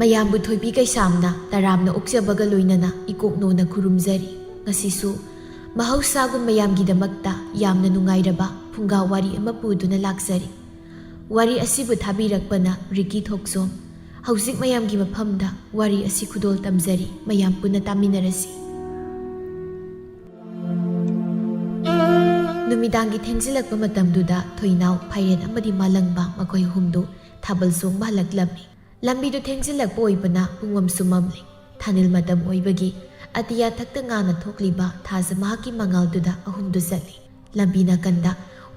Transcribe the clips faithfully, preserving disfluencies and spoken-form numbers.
ꯃꯌꯥꯝꯕꯨ ꯊꯣꯏꯕꯤ ꯀꯩꯁꯥꯝꯅ ꯇꯔꯥꯝꯅ ꯑꯣꯛꯆꯕꯒ ꯂꯣꯏꯅꯅ ꯏꯀꯣꯛꯅꯣꯅ ꯈꯨꯔꯨꯝꯖꯔꯤ꯫ ꯉꯁꯤꯁꯨ ꯃꯍꯧꯁꯥꯒꯨꯝ ꯃꯌꯥꯝꯒꯤꯗꯃꯛꯇ ꯌꯥꯝꯅ ꯅꯨꯡꯉꯥꯏꯔꯕ ꯐꯨꯡꯒꯥ ꯋꯥꯔꯤ ꯑꯃ ꯄꯨꯗꯨꯅ ꯂꯥꯛꯆꯔꯤ꯫ ꯋꯥꯔꯤ ꯑꯁꯤꯕꯨ ꯊꯥꯕꯤꯔꯛꯄꯅ ꯔꯤꯀꯤ ꯊꯣꯛꯆꯣꯝ꯫ ꯍꯧꯖꯤꯛ ꯃꯌꯥꯝꯒꯤ ꯃꯐꯝꯗ ꯋꯥꯔꯤ ꯑꯁꯤ ꯈꯨꯗꯣꯜ ꯇꯝꯖꯔꯤ, ꯃꯌꯥꯝ ꯄꯨꯟꯅ ꯇꯥꯃꯤꯟꯅꯔꯁꯤ꯫ ꯅꯨꯃꯤꯗꯥꯡꯒꯤ ꯊꯦꯡꯖꯤꯜꯂꯛꯄ ꯃꯇꯝꯗꯨꯗ ꯊꯣꯏꯅꯥꯎ, ꯐꯥꯏꯔꯦꯟ ꯑꯃꯗꯤ ꯃꯥꯂꯪꯕ, ꯃꯈꯣꯏ ꯑꯍꯨꯝꯗꯨ ꯊꯥꯕꯜ ꯆꯣꯡꯕ ꯍꯜꯂꯛꯂꯝꯃꯤ꯫ ꯂꯝꯕꯤꯗꯨ ꯊꯦꯡꯖꯤꯜꯂꯛꯄ ꯑꯣꯏꯕꯅ ꯄꯨꯡꯃꯝꯁꯨ ꯃꯝꯂꯤ꯫ ꯊꯥꯅꯤꯜ ꯃꯇꯝ ꯑꯣꯏꯕꯒꯤ ꯑꯇꯤꯌꯥ ꯊꯛꯇ ꯉꯥꯅ ꯊꯣꯛꯂꯤꯕ ꯊꯥꯖ ꯃꯍꯥꯛꯀꯤ ꯃꯉꯥꯜꯗꯨꯗ ꯑꯍꯨꯝꯗꯨ ꯆꯠꯂꯤ꯫ ꯂꯝꯕꯤ ꯅꯥꯀꯟꯗ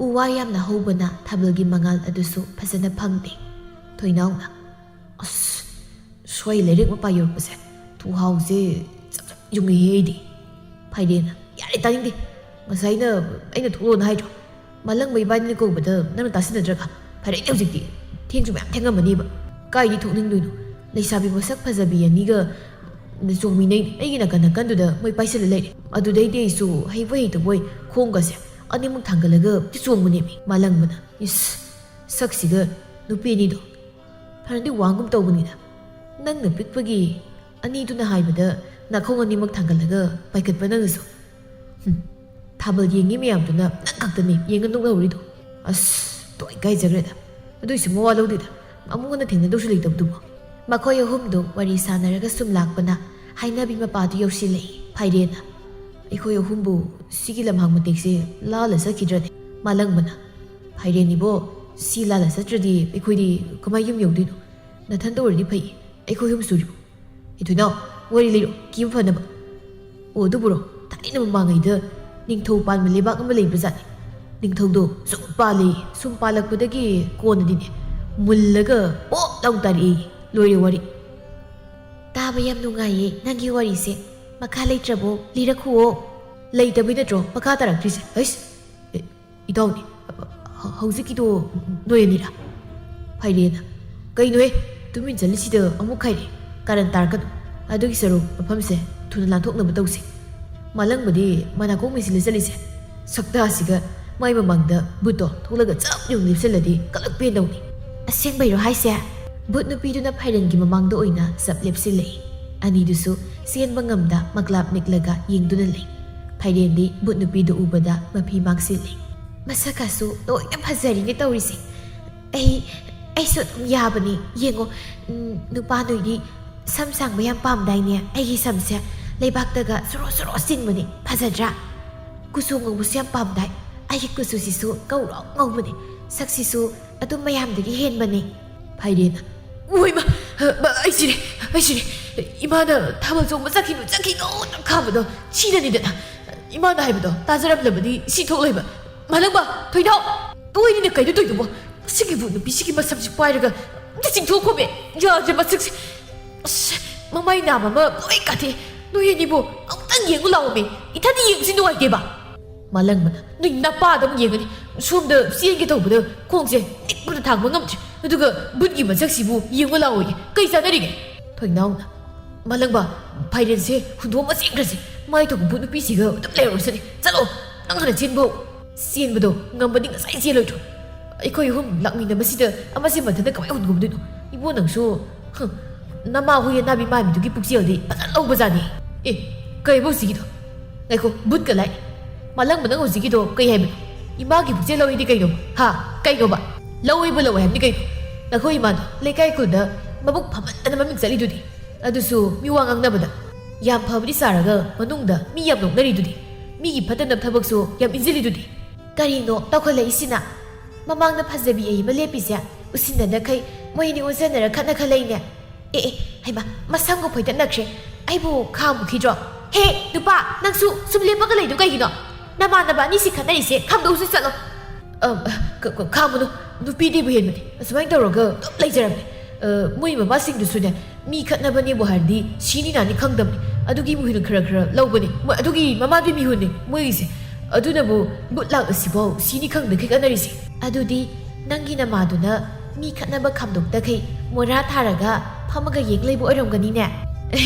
ꯎ ꯋꯥ ꯌꯥꯝꯅ ꯍꯧꯕꯅ ꯊꯥꯕꯜꯒꯤ ꯃꯉꯥꯜ ꯑꯗꯨꯁꯨ ꯐꯖꯅ ꯐꯪꯗꯦ꯫ ꯊꯣꯏꯅꯥꯎꯅ, "ꯑꯁ, ꯁ꯭ꯋꯥꯏ ꯂꯩꯔꯛ ꯃꯄꯥ ꯌꯧꯔꯛꯄꯁꯦ ꯊꯨꯍꯥꯎꯁꯦ ꯆꯞ ꯆꯞ ꯌꯨꯡꯉꯤꯍꯦ ꯑꯩꯗꯤ꯫" ꯐꯥꯏꯔꯦꯟꯅ, "ꯌꯥꯔꯦ, ꯇꯥꯅꯤꯡꯗꯦ꯫ ꯉꯁꯥꯏꯅ ꯑꯩꯅ ꯊꯣꯛꯂꯣꯅ ꯍꯥꯏꯗ꯭ꯔꯣ? ꯃꯥꯂꯪꯕ ꯏꯕꯥꯅꯤꯅ ꯀꯧꯕꯗ ꯅꯪꯅ ꯇꯥꯁꯤꯟꯅꯗ꯭ꯔꯒ? ꯐꯔꯦꯅꯦ ꯍꯧꯖꯤꯛꯇꯤ꯫ ꯊꯦꯡꯁꯨ ꯃꯌꯥꯝ ꯊꯦꯡꯉꯝꯃꯅꯤꯕ꯫ ꯀꯥꯏꯗꯤ ꯊꯣꯛꯅꯤꯡꯗꯣꯏꯅꯣ? ꯂꯩꯁꯥꯕꯤ ꯃꯁꯛ ꯐꯖꯕꯤ ꯑꯅꯤꯒ ꯆꯣꯡꯃꯤꯟꯅꯩ꯫ ꯑꯩꯒꯤ ꯅꯥꯀꯟ ꯅꯥꯀꯟꯗꯨꯗ ꯃꯣꯏ ꯄꯥꯏꯁꯤꯜꯂ ꯂꯩꯔꯦ꯫ ꯑꯗꯨꯗꯩꯗꯤ ꯑꯩꯁꯨ ꯍꯩꯕꯣꯏ ꯍꯩꯇꯕꯣꯏ ꯈꯣꯡꯒꯁꯦ ꯑꯅꯤꯃꯛ ꯊꯥꯡꯒꯠꯂꯒ ꯆꯣꯡꯕꯅꯦꯃꯤ꯫" ꯃꯥꯂꯪꯕꯅ, "ꯏꯁ, ꯁꯛꯁꯤꯒ ꯅꯨꯄꯤ ꯑꯅꯤꯗꯣ ꯐꯅꯗꯤ ꯋꯥꯡꯒꯨꯝ ꯇꯧꯕꯅꯤꯗ꯫ ꯅꯪꯅ ꯄꯤꯛꯄꯒꯤ ꯑꯅꯤꯗꯨꯅ ꯍꯥꯏꯕꯗ ꯅꯥꯈꯣꯡ ꯑꯅꯤꯃꯛ ꯊꯥꯡꯒꯠꯂꯒ ꯄꯥꯏꯈꯠꯄ ꯅꯪꯅꯁꯨ꯫ ꯍꯨꯝ, ꯊꯥꯕꯜ ꯌꯦꯡꯉꯤ ꯃꯌꯥꯝꯗꯨꯅ ꯅꯪ ꯈꯛꯇꯅꯤ ꯌꯦꯡꯉ ꯅꯣꯛꯅꯍꯧꯔꯤꯗꯣ꯫ ꯑꯁ, ꯇꯣꯏ ꯀꯥꯏꯖꯈ꯭ꯔꯦꯗ꯫ ꯑꯗꯨꯏꯁꯨ ꯃꯋꯥ ꯂꯧꯗꯦꯗ꯫ ꯑꯃꯨꯛ ꯍꯟꯅ ꯊꯦꯡꯅꯗꯧꯁꯨ ꯂꯩꯇꯕꯗꯨꯕꯨ꯫" ꯃꯈꯣꯏ ꯑꯍꯨꯝꯗꯨ ꯋꯥꯔꯤ ꯁꯥꯟꯅꯔꯒ ꯁꯨꯝ ꯂꯥꯛꯄꯅ ꯍꯥꯏꯅꯕꯤ ꯃꯄꯥꯗꯨ ꯌꯧꯁꯤꯜꯂꯛꯏ꯫ ꯐꯥꯏꯔꯦꯟꯅ, "ꯑꯩꯈꯣꯏ ꯑꯍꯨꯝꯕꯨ ꯁꯤꯒꯤ ꯂꯝꯍꯥꯡ ꯃꯇꯦꯛꯁꯦ ꯂꯥꯜꯂ ꯆꯠꯈꯤꯗ꯭ꯔꯅꯦ?" ꯃꯥꯂꯪꯕꯅ, "ꯐꯥꯏꯔꯦꯟ ꯏꯕꯣ, ꯁꯤ ꯂꯥꯜꯂ ꯆꯠꯇ꯭ꯔꯗꯤ ꯑꯩꯈꯣꯏꯗꯤ ꯀꯃꯥꯏ ꯌꯨꯝ ꯌꯧꯗꯣꯏꯅꯣ? ꯅꯊꯟꯇ ꯑꯣꯏꯔꯗꯤ ꯐꯩ, ꯑꯩꯈꯣꯏ ꯑꯍꯨꯝ ꯁꯨꯔꯤꯕꯨ꯫" "ꯏꯊꯣꯏꯅꯥꯎ, ꯋꯥꯔꯤ ꯂꯤꯔꯣ, ꯀꯤꯕ ꯐꯅꯕ꯫" "ꯑꯣ, ꯑꯗꯨꯕꯨꯔꯣ, ꯊꯥꯏꯅ ꯃꯃꯥꯡꯉꯩꯗ ꯅꯤꯡꯊꯧ ꯄꯥꯟꯕ ꯂꯩꯕꯥꯛ ꯑꯃ ꯂꯩꯕꯖꯥꯠꯅꯤ꯫ ꯅꯤꯡꯊꯧꯗꯣ ꯁꯨꯝ ꯄꯥꯜꯂꯤ, ꯁꯨꯝ ꯄꯥꯜꯂꯛꯄꯗꯒꯤ ꯀꯣꯟꯅꯗꯤꯅꯦ, ꯃꯨꯜꯂꯒ ꯄꯣꯞ ꯂꯥꯎ ꯇꯥꯔꯛꯏ꯫ ꯂꯣꯏꯔꯦ ꯋꯥꯔꯤ꯫" "ꯇꯥꯕ ꯌꯥꯝ ꯅꯨꯡꯉꯥꯏꯌꯦ ꯅꯪꯒꯤ ꯋꯥꯔꯤꯁꯦ꯫ ꯃꯈꯥ ꯂꯩꯇ꯭ꯔꯕꯣ? ꯂꯤꯔꯛꯈꯨꯑꯣ꯫" "ꯂꯩꯇꯕꯩ ꯅꯠꯇ꯭ꯔꯣ ꯃꯈꯥ ꯇꯥꯔꯛꯇ꯭ꯔꯤꯁꯦ?" "ꯍꯩꯁ, ꯑꯦ, ꯏꯇꯥꯎꯅꯦ, ꯍ-, ꯍꯧꯖꯤꯛꯀꯤꯗꯣ ꯅꯣꯏ ꯑꯅꯤꯔꯥ?" ꯐꯥꯏꯔꯦꯟꯅ, "ꯀꯩꯅꯣꯍꯦ, ꯇꯨꯃꯤꯟ ꯆꯠꯂꯤꯁꯤꯗ ꯑꯃꯨꯛ ꯈꯥꯏꯔꯦ꯫ ꯀꯥꯔꯟ ꯇꯥꯔꯛꯀꯅꯨ꯫ ꯑꯗꯨꯒꯤ ꯁꯔꯨꯛ ꯃꯐꯝꯁꯦ ꯊꯨꯅ ꯂꯥꯟꯊꯣꯛꯅꯕ ꯇꯧꯁꯦ꯫" ꯃꯥꯂꯪꯕꯗꯤ ꯃꯅꯥꯀꯣꯡ ꯃꯦꯟꯁꯤꯜꯂ ꯆꯠꯂꯤꯁꯦ꯫ ꯁꯛꯇꯥꯁꯤꯒ ꯃꯥꯏ ꯃꯃꯥꯡꯗ ꯕꯨꯠꯇꯣ ꯊꯣꯛꯂꯒ ꯆꯞ ꯌꯨꯡ ꯂꯦꯞꯁꯤꯜꯂꯗꯤ ꯀꯂꯛ ꯄꯦꯟꯗꯧꯅꯤ꯫ "ꯑꯁꯦꯡꯕꯩꯔꯣ ꯍꯥꯏꯁꯦ?" ꯚꯨꯠ ꯅꯨꯄꯤꯗꯨꯅ ꯐꯥꯏꯔꯦꯟꯒꯤ ꯃꯃꯥꯡꯗ ꯑꯣꯏꯅ ꯆꯞ ꯂꯦꯞꯁꯤꯜꯂꯛꯏ꯫ ꯑꯅꯤꯗꯨꯁꯨ ꯆꯦꯟꯕ ꯉꯝꯗ ꯃꯀ꯭ꯂꯥꯞ ꯅꯤꯛꯂꯒ ꯌꯦꯡꯗꯨꯅ ꯂꯩ꯫ ꯐꯥꯏꯔꯦꯟꯗꯤ ꯚꯨꯠ ꯅꯨꯄꯤꯗꯨ ꯎꯕꯗ ꯃꯐꯤ ꯃꯥꯛꯁꯤꯜꯂꯤ꯫ "ꯃꯁꯛꯀꯁꯨ ꯂꯣꯏꯅ ꯐꯖꯔꯤꯅꯦ ꯇꯧꯔꯤꯁꯦ꯫ ꯑꯩ, ꯑꯩꯁꯨ ꯑꯗꯨꯝ ꯌꯥꯕꯅꯤ꯫ ꯌꯦꯡꯉꯣ, ꯎꯝ, ꯅꯨꯄꯥ ꯅꯣꯏꯗꯤ ꯁꯝ ꯁꯥꯡꯕ ꯌꯥꯝ ꯄꯥꯝꯗꯥꯏꯅꯦ? ꯑꯩꯒꯤ ꯁꯝꯁꯦ ꯂꯩꯕꯥꯛꯇꯒ ꯁꯣꯔꯣ ꯁꯣꯔꯣ ꯆꯤꯡꯕꯅꯤ꯫ ꯐꯖꯗ꯭ꯔꯥ? ꯀꯨꯆꯨ ꯉꯧꯕꯁꯨ ꯌꯥꯝ ꯄꯥꯝꯗꯥꯏ? ꯑꯩꯒꯤ ꯀꯨꯆꯨꯁꯤꯁꯨ ꯉꯧꯔꯣꯛ ꯉꯧꯕꯅꯤ꯫ ꯁꯛꯁꯤꯁꯨ ꯑꯗꯨꯝ ꯃꯌꯥꯝꯗꯒꯤ ꯍꯦꯟꯕꯅꯤ꯫" ꯐꯥꯏꯔꯦꯟꯅ, "ꯑꯣꯏꯃ, ꯑꯩ ꯁꯤꯔꯦ, ꯑꯩ ꯁꯤꯔꯦ꯫ ꯏꯃꯥꯅ ꯊꯥꯕꯜ ꯆꯣꯡꯕ ꯆꯠꯈꯤꯅꯨ, ꯆꯠꯈꯤꯅꯨꯅ ꯈꯥꯝꯕꯗꯣ ꯁꯤꯗꯅꯤꯗꯅ꯫ ꯏꯃꯥꯅ ꯍꯥꯏꯕꯗꯣ ꯇꯥꯖꯔꯝꯂꯕꯗꯤ ꯁꯤ ꯊꯣꯛꯂꯣꯏꯕ꯫ ꯃꯥꯂꯪꯕ, ꯊꯣꯏꯅꯥꯎ, ꯅꯣꯏꯅꯤꯅ ꯀꯩꯅꯣ ꯇꯧꯔꯤꯗꯨꯕꯣ? ꯁꯤꯒꯤꯕꯨ ꯅꯨꯄꯤꯁꯤꯒꯤ ꯃꯁꯝꯁꯤ ꯄꯥꯏꯔꯒ ꯑꯝꯇ ꯆꯤꯡꯊꯣꯛꯈꯣꯃꯦ꯫ ꯌꯥꯗ꯭ꯔꯦ ꯃꯁꯛꯁꯦ꯫ ꯑꯁ, ꯃꯃꯥꯏ ꯅꯥꯝ ꯑꯃ ꯂꯣꯏ ꯀꯥꯊꯦ꯫ ꯅꯣꯏ ꯑꯅꯤꯕꯨ ꯑꯃꯨꯛꯇꯪ ꯌꯦꯡꯉꯨ ꯂꯥꯛꯑꯣꯃꯦ꯫ ꯏꯊꯟꯗ ꯌꯦꯡꯕꯁꯤ ꯅꯨꯡꯉꯥꯏꯇꯦꯕ꯫" ꯃꯥꯂꯪꯕꯅ, "ꯅꯣꯏ ꯅꯄꯥꯗ ꯑꯃꯨꯛ ꯌꯦꯡꯒꯅꯤ꯫ ꯁꯣꯝꯗ ꯆꯦꯟꯒꯦ ꯇꯧꯕꯗ ꯈꯣꯡꯁꯦ ꯅꯤꯛꯄꯗ ꯊꯥꯡꯕ ꯉꯝꯗ꯭ꯔꯦ꯫ ꯑꯗꯨꯒ ꯕꯨꯠꯀꯤ ꯃꯁꯛꯁꯤꯕꯨ ꯌꯦꯡꯉꯨ ꯂꯥꯛꯑꯣꯌꯦ꯫ ꯀꯩ ꯆꯥꯟꯅꯔꯤꯒꯦ?" ꯊꯣꯏꯅꯥꯎꯅ, "ꯃꯥꯂꯪꯕ, ꯐꯥꯏꯔꯦꯟꯁꯦ ꯍꯨꯟꯗꯣꯛꯑꯝꯃ ꯆꯦꯟꯈ꯭ꯔꯁꯦ꯫ ꯃꯥꯏ ꯊꯣꯛꯄ ꯕꯨꯠ ꯅꯨꯄꯤꯁꯤꯒ ꯑꯗꯨꯝ ꯂꯩꯔꯨꯔꯁꯅꯤ꯫ ꯆꯠꯂꯣ, ꯅꯪ ꯍꯥꯟꯅ ꯆꯦꯟꯕ ꯍꯧ꯫" ꯆꯦꯟꯕꯗꯣ ꯉꯝꯕꯗꯤ ꯉꯁꯥꯏ ꯆꯦꯜꯂꯣꯏꯗ꯭ꯔꯣ? ꯑꯩꯈꯣꯏ ꯑꯍꯨꯝ ꯂꯥꯛꯃꯤꯟꯅꯕꯁꯤꯗ ꯑꯃꯁꯦ ꯃꯊꯟꯇ ꯀꯃꯥꯏꯅ ꯍꯨꯟꯒꯨꯝꯗꯣꯏꯅꯣ? ꯏꯕꯣ ꯅꯪꯁꯨ, ꯍꯨꯝ, ꯅꯃꯥ ꯍꯨꯏ ꯑꯅꯥꯕꯤ ꯃꯥꯟꯕꯤꯗꯨꯒꯤ ꯄꯨꯛꯆꯦꯜꯗꯤ ꯐꯖꯅ ꯂꯧꯕꯖꯥꯠꯅꯤ꯫ ꯑꯦ, ꯀꯩꯕ ꯍꯧꯖꯤꯛꯀꯤꯗꯣ? ꯉꯥꯏꯈꯣ, ꯕꯨꯠꯀ ꯂꯥꯏ꯫ ꯃꯥꯂꯪꯕ ꯅꯪ ꯍꯧꯖꯤꯛꯀꯤꯗꯣ ꯀꯩ ꯍꯥꯏꯕꯅꯣ? ꯏꯃꯥꯒꯤ ꯄꯨꯛꯆꯦꯜ ꯂꯧꯏꯗꯤ ꯀꯩꯅꯣ? ꯍꯥ? ꯀꯩꯅꯣꯕ? ꯂꯧꯏꯕꯨ ꯂꯧꯋꯦ ꯍꯥꯏꯕꯅꯤ ꯀꯩꯅꯣ? ꯅꯈꯣꯏ ꯏꯃꯥꯗꯣ ꯂꯩꯀꯥꯏ ꯈꯨꯜꯗ ꯃꯕꯨꯛ ꯐꯃꯟꯗꯅ ꯃꯃꯤꯡ ꯆꯠꯂꯤꯗꯨꯗꯤ꯫ ꯑꯗꯨꯁꯨ ꯃꯤ ꯋꯥ ꯉꯥꯡꯅꯕꯗ꯫ ꯌꯥꯝ ꯐꯕꯗꯤ ꯁꯥꯔꯒ ꯃꯅꯨꯡꯗ ꯃꯤ ꯌꯥꯝ ꯅꯣꯛꯅꯔꯤꯗꯨꯗꯤ꯫ ꯃꯤꯒꯤ ꯐꯠꯇꯅꯕ ꯊꯕꯛꯁꯨ ꯌꯥꯝ ꯏꯟꯁꯤꯜꯂꯤꯗꯨꯗꯤ꯫ ꯀꯔꯤꯅꯣ ꯇꯧꯈꯠꯂꯛꯏꯁꯤꯅ? ꯃꯃꯥꯡꯗ ꯐꯖꯕꯤ ꯑꯩ ꯑꯃ ꯂꯦꯞꯄꯤꯁꯦ ꯎꯁꯤꯟꯅꯗꯈꯩ ꯃꯣꯏ ꯑꯅꯤ ꯑꯣꯟꯖꯟꯅꯔ ꯈꯠꯅꯈꯠꯂꯛꯏꯅꯦ꯫ ꯑꯦ, ꯑꯦ, ꯍꯩꯃꯥ, ꯃꯁꯝꯒ ꯐꯣꯏꯗꯠꯅꯈ꯭ꯔꯦ꯫ ꯑꯩꯕꯨ ꯈꯥꯝꯈꯤꯗ꯭ꯔꯣ? ꯍꯦ, ꯅꯨꯄꯥ, ꯅꯪꯁꯨ ꯁꯨꯝ ꯂꯦꯞꯄꯒ ꯂꯩꯗꯨ ꯀꯩꯒꯤꯅꯣ? ꯅꯃꯥꯟꯅꯕ ꯑꯅꯤꯁꯤ ꯈꯠꯅꯔꯤꯁꯦ ꯈꯥꯝꯗꯣꯛꯎꯁꯤ ꯆꯠꯂꯣ꯫ ꯑ, ꯈ-, ꯈ-, ꯈꯥꯝꯃꯨꯅꯨ, ꯅꯨꯄꯤꯗꯤꯕꯨ ꯍꯦꯟꯕꯅꯤ꯫ ꯑꯁꯨꯃꯥꯏꯅ ꯇꯧꯔꯒ ꯑꯗꯨꯝ ꯂꯩꯖꯔꯕꯅꯤ꯫ ꯑ, ꯃꯣꯏ ꯃꯃꯥꯁꯤꯡꯗꯨꯁꯨꯅꯦ, ꯃꯤ ꯈꯠꯅꯕꯅꯦꯕꯨ ꯍꯥꯏꯔꯗꯤ ꯁꯤꯅꯤ ꯅꯥꯅꯤ ꯈꯪꯗꯕꯅꯤ꯫ ꯑꯗꯨꯒꯤ ꯃꯤꯍꯨꯟ ꯈꯔ ꯈꯔ ꯂꯧꯕꯅꯤ꯫ ꯃꯣꯏ ꯑꯗꯨꯒꯤ ꯃꯃꯥꯒꯤ ꯃꯤꯍꯨꯟꯅꯤ ꯃꯣꯏꯒꯤꯁꯦ꯫ ꯑꯗꯨꯅꯕꯨ ꯕꯨꯠ ꯂꯥꯛ ꯑꯁꯤꯐꯥꯎ ꯁꯤꯅꯤ ꯈꯪꯗꯈꯩ ꯈꯠꯅꯔꯤꯁꯦ꯫ ꯑꯗꯨꯗꯤ ꯅꯪꯒꯤ ꯅꯃꯥꯗꯨꯅ ꯃꯤ ꯈꯠꯅꯕ ꯈꯥꯝꯗꯣꯛꯇꯈꯩ ꯃꯣꯔꯥ ꯊꯥꯔꯒ ꯐꯝꯃꯒ ꯌꯦꯡ ꯂꯩꯕ ꯑꯣꯏꯔꯝꯒꯅꯤꯅꯦ꯫